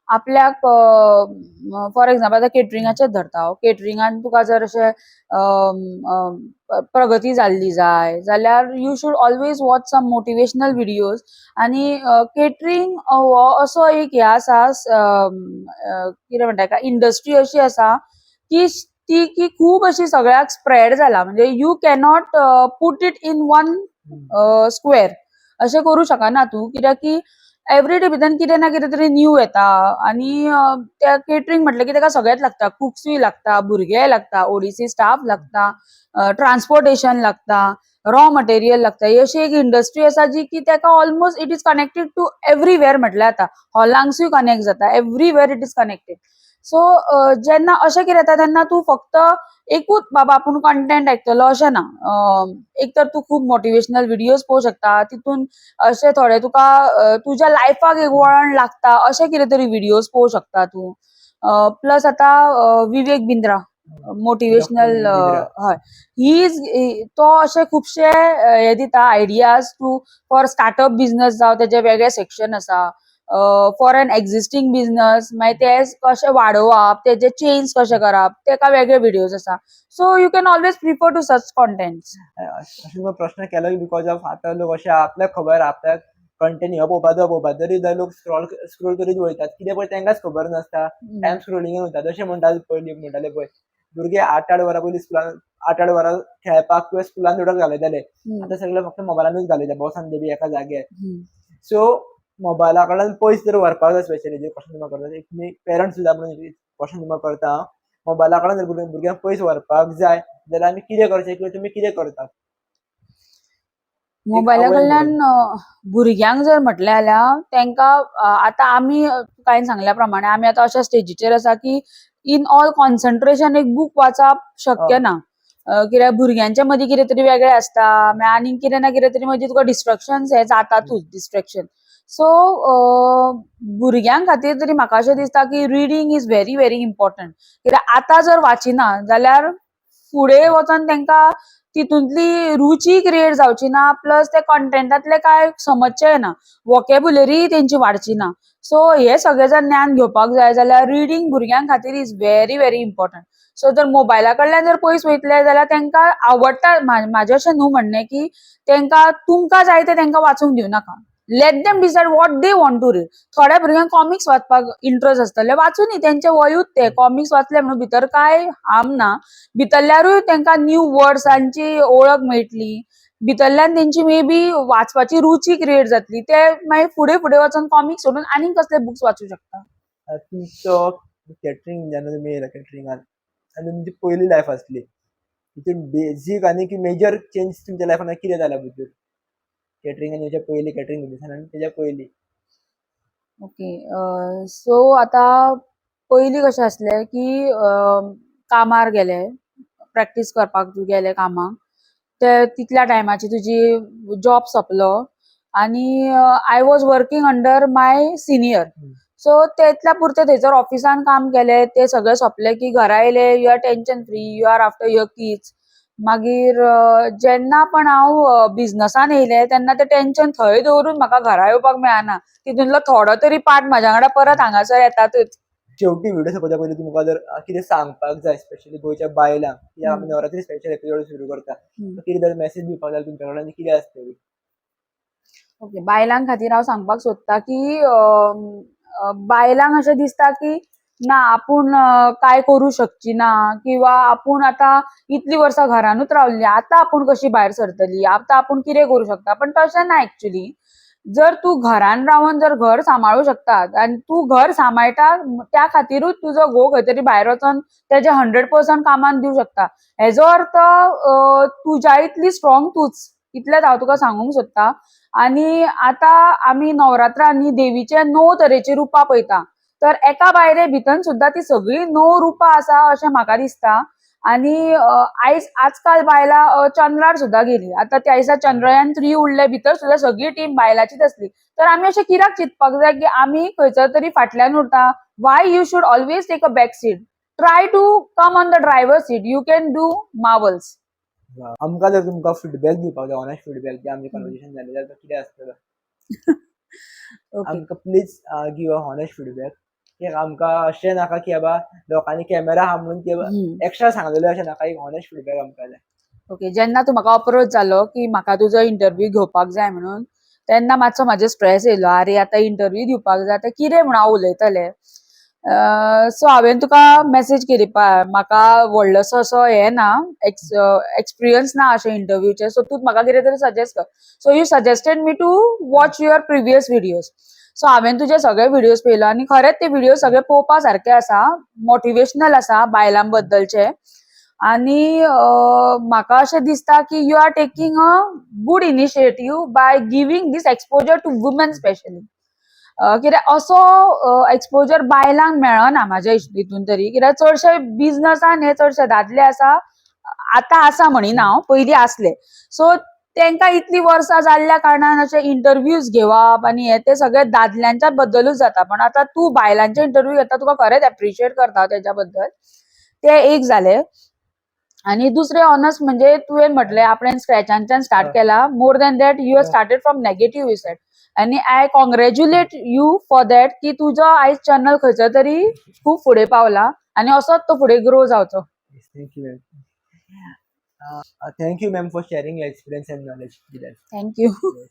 आपल्याक, फॉर एग्जाम्पल, आतां केटरिंगाचेच धरता हांव, केटरिंगान तुका जर अशें प्रगती जाल्ली जाय जाल्यार you should always watch some motivational videos. आनी केटरिंग हो असो एक हें आसा, कितें म्हणटा हेका, इंडस्ट्री अशी आसा की ती की खूब अशी सगळ्याक स्प्रेड जाला. म्हणजे you cannot put it in one square अशें करूं शकना तूं, कित्याक की एवरी डे भितर कितें ना कितें तरी न्यू येता. आनी त्या केटरिंग म्हटलें की तेका सगळेंच लागता, कुक्सूय लागता, भुरगेय लागता, ओडीसी स्टाफ लागता, ट्रान्सपोर्टेशन लागता, रॉ मटेरियल लागता. ही अशी एक इंडस्ट्री आसा जी की तेका almost it is connected to everywhere म्हटल्यार जाता. हॉलांकसूय कनेक्ट जाता, everywhere it is connected. So जेन्ना अशें कितें जाता तेन्ना तूं फक्त एकूच बाबा आपूण कंटेंट आयकतलो अशें ना. एक तर तूं खूब मोटिवेशनल विडियोज पळोवंक शकता, तितून अशे थोडे तुका तुज्या लायफाक एक वळण लागता अशे कितें तरी विडियोज पळोवंक शकता तूं. प्लस आतां विवेक बिंद्रा मोटिवेशनल Doctor. हय, he is तो अशे खुबशे हे दिता ideas to for startup business जावं, तेजे वेगळे सेक्शन आसा, फॉर एन एक्झिस्टींग बिझनस, मागीर ते कशे वाडोवप, तेजे चेंज कशे करप, तेका वेगळे विडियोज आसा. So you can always prefer to such contents. अशें तुमकां प्रश्न केलो because of आतां लोक अशे आपल्याक खबर, आपल्याक कंटेंट हो पळोवपाक तो पळोवपाक, तरी सुद्दां लोक स्क्रॉल स्क्रोल करीत वयतात. कितें पळय तांकांच खबर नासता. टायम स्क्रोलिंगान वयता. जशें म्हणटात पयलीं, म्हणटाले पळय भुरगे 8-8 वरां पयलीं स्कुलान, 8-8 वरां खेळपाक किंवा स्कुलान उडक घालयताले. आतां सगळे फक्त मोबायलानूच घालयता, बॉसान ते बी एका जाग्यार. सो मोबायला कडल्यान पयस जर व्हरपाक जाय, स्पेशली जे क्वेश्चन तुमकां करता, एक तुमी पेरंट्स सुद्दां म्हणून क्वेश्चन तुमकां करता हांव, मोबायला कडल्यान जर भुरग्यांक पयस व्हरपाक जाय जाल्यार आमी कितें करचें किंवा तुमी कितें करतात? मोबायला आवय कडल्यान भुरग्यांक जर म्हटलें जाल्यार तांकां आतां आमी कांय सांगल्या प्रमाणे आमी आतां अशा स्टेजीचेर आसा की इन ऑल कॉन्सन्ट्रेशन एक बूक वाचप शक्य ना, कित्याक भुरग्यांच्या मदीं कितें तरी वेगळें आसता, मागीर आनीक कितें ना कितें तरी मदीं तुका डिस्ट्रक्शन हे जातातूच, डिस्ट्रेक्शन. सो भुरग्यां खातीर तरी म्हाका अशें दिसता की reading is very very important, कित्याक आतां जर वाचिना जाल्यार फुडें वचोन तांकां तितूंतली रुची क्रिएट जावची ना, प्लस ते कंटेंटांतले कांय समजचें ना, वॉकेबुलरी तेंची वाडची ना. सो हे सगळें जर ज्ञान घेवपाक जाय जाल्यार रिडींग भुरग्यां खातीर is very very important. So जर मोबायला कडल्यान जर पयस वयतले जाल्यार तांकां आवडटा. म्हाजें अशें न्हू म्हणणें की तांकां तुमकां जाय तें तांकां वाचूंक दिवं नाका. Let them decide what they want to read. थोड्या भुरग्यांक कॉमिक्स वाचपाक इंट्रस्ट आसतले, वाचुनी, तेंचे वयूच ते. कॉमिक्स वाचले म्हणून भितर कांय हार्म ना. भितरल्यारूय तांकां न्यू वर्ड्सांची ओळख मेळटली, भितरल्यान तेंची मे बी वाचपाची रुची क्रिएट जातली. ते मागीर फुडें फुडें वचोन कॉमिक्स सोडून आनीक कसले बुक्स वाचूं शकता. तुमचो कॅटरींग जेन्ना तुमी येयला कॅटरिंगान आनी तुमची पयली लायफ आसली, तितून बेजीक आनी मेजर चेंज तुमच्या लायफान कितें जाला भितर, कॅटरिंगान येवच्या पयलीं, कॅटरींग बिजनसान आनी तेच्या पयलीं? ओके, सो आतां पयलीं कशें आसलें की कामार गेले, प्रॅक्टीस करपाक तूं गेले कामाक, ते तितल्या टायमाची तुजी जॉब सोंपलो आनी I was working under my senior. So तेतल्या पुरतें थंयसर ऑफिसान काम केलें, तें सगळें सोंपलें की घरा येयले, you are tension free, you are after your kids. मागीर जेन्ना पण हांव बिजनसान येयलें तेन्ना तें टेंशन थंय दवरून म्हाका घरा येवपाक मेळना. तितूंतलो थोडो तरी पार्ट म्हाज्या वांगडा परत हांगासर येतातूच. शेवटी व्हिडिओ सोंपच्या पयलीं तुमकां जर कितें सांगपाक जाय, स्पेशली गोंयच्या बायलांक, कित्याक आमी नवरात्री स्पेशल एपिसोड सुरू करता, कितें जर मेसेज दिवपाक जाय तुमच्या कडल्यान, कितें आसतली? ओके, बायलां खातीर हांव सांगपाक सोदता की बायलांक अशें दिसता की ना, आपूण कांय करूं शकची ना किंवा आपूण आतां इतलीं वर्सां घरानूच रावली, आतां आपूण कशी भायर सरतली, आतां आपूण कितें करूं शकता. पण तशें ना एक्चुली. जर तूं घरान रावन जर घर सांबाळूं शकता आनी तूं घर सांबाळटा, त्या खातीरूच तुजो घोव खंय तरी भायर वचोन तेजे 100% कामान दिवं शकता. हेजो अर्थ तुज्या इतली स्ट्रोंग तूच, इतलेंच हांव तुका सांगूंक सोदता. आनी आतां आमी नवरात्रांनी देवीचे णव तरेची रुपां पळयता, तर एका बायले भितर सुद्दां ती सगळीं णव रुपां आसा अशें म्हाका दिसता. आनी आयज आजकाल बायलां चंद्रार सुद्दां गेली. आतां त्या दिसा चंद्रयान 3 उडले, भितर सुद्दां सगळी टीम बायलांचीच आसली. तर आमी अशें कित्याक चिंतपाक जाय की आमी खंयसर तरी फाटल्यान उरता? Why you should always take a back seat? Try to come on the driver seat, you can do marvels. आमकां जर तुमकां फिडबॅक दिवपाक जाय, ऑनेस्ट फिडबॅक, जे आमचें कन्वर्सेशन जालें जाल्यार कितें आसतलो? ओके. आमकां please give a honest feedback. की आमकां अशें नाका की बाबा लोकांनी कॅमेरा आहा म्हणून की एक्स्ट्रा सांगलेलें, अशें नाका, एक ऑनेस्ट फीडबॅक आमकां जाय. ओके, जेन्ना तूं म्हाका अप्रोच जालो की म्हाका तुजो इंटरव्यू घेवपाक जाय म्हणून, तेन्ना मातसो म्हाजेर स्ट्रेस येयलो, आरे आतां इंटरव्यू दिवपाक जाय, आतां कितें म्हणून हांव उलयतलें? सो हांवें तुका मॅसेज केली, पा म्हाका व्हडलोसो असो हें ना, एक्सपिरियन्स ना अशें इंटरव्यूचे, सो तूं म्हाका कितें तरी सजेस्ट कर. So you suggested me to watch your previous videos. So हांवें तुजे सगळे व्हिडियोज पळयले आनी खरेंच ते व्हिडियो सगळे पळोवपा सारके आसा, मोटिवेशनल आसा बायलां बद्दलचे. आनी म्हाका अशें दिसता की you are taking a good initiative by giving this exposure to women specially, कित्याक असो एक्सपोजर बायलांक मेळना म्हाज्या हितून तरी, कित्याक चडशे बिजनसान हे चडशे दादले आसा. आतां आसा म्हणिना हांव, पयलीं आसले. सो तांकां इतलीं वर्सां जाल्ल्या कारणान अशे इंटरव्यूज घेवप आनी हे ते सगळे दादल्यांच्या बद्दलूच जाता, पण आतां तूं बायलांचे इंटरव्यू घेता, तुका खरेंच एप्रिशिएट करता तेच्या बद्दल. ते एक जालें. आनी दुसरें ऑनस्ट म्हणजे तुवें म्हटलें आपणें स्क्रॅचांच्यान स्टार्ट केला. More than that, you have started from negative, you said, आनी I congratulate you for that की तुजो आयज चॅनल खंयचो तरी खूब फुडें पावला आनी असोच तो फुडें ग्रो जावचो. Thank you, ma'am. Thank you, ma'am, for sharing your experience and knowledge with us. Thank you. Yes.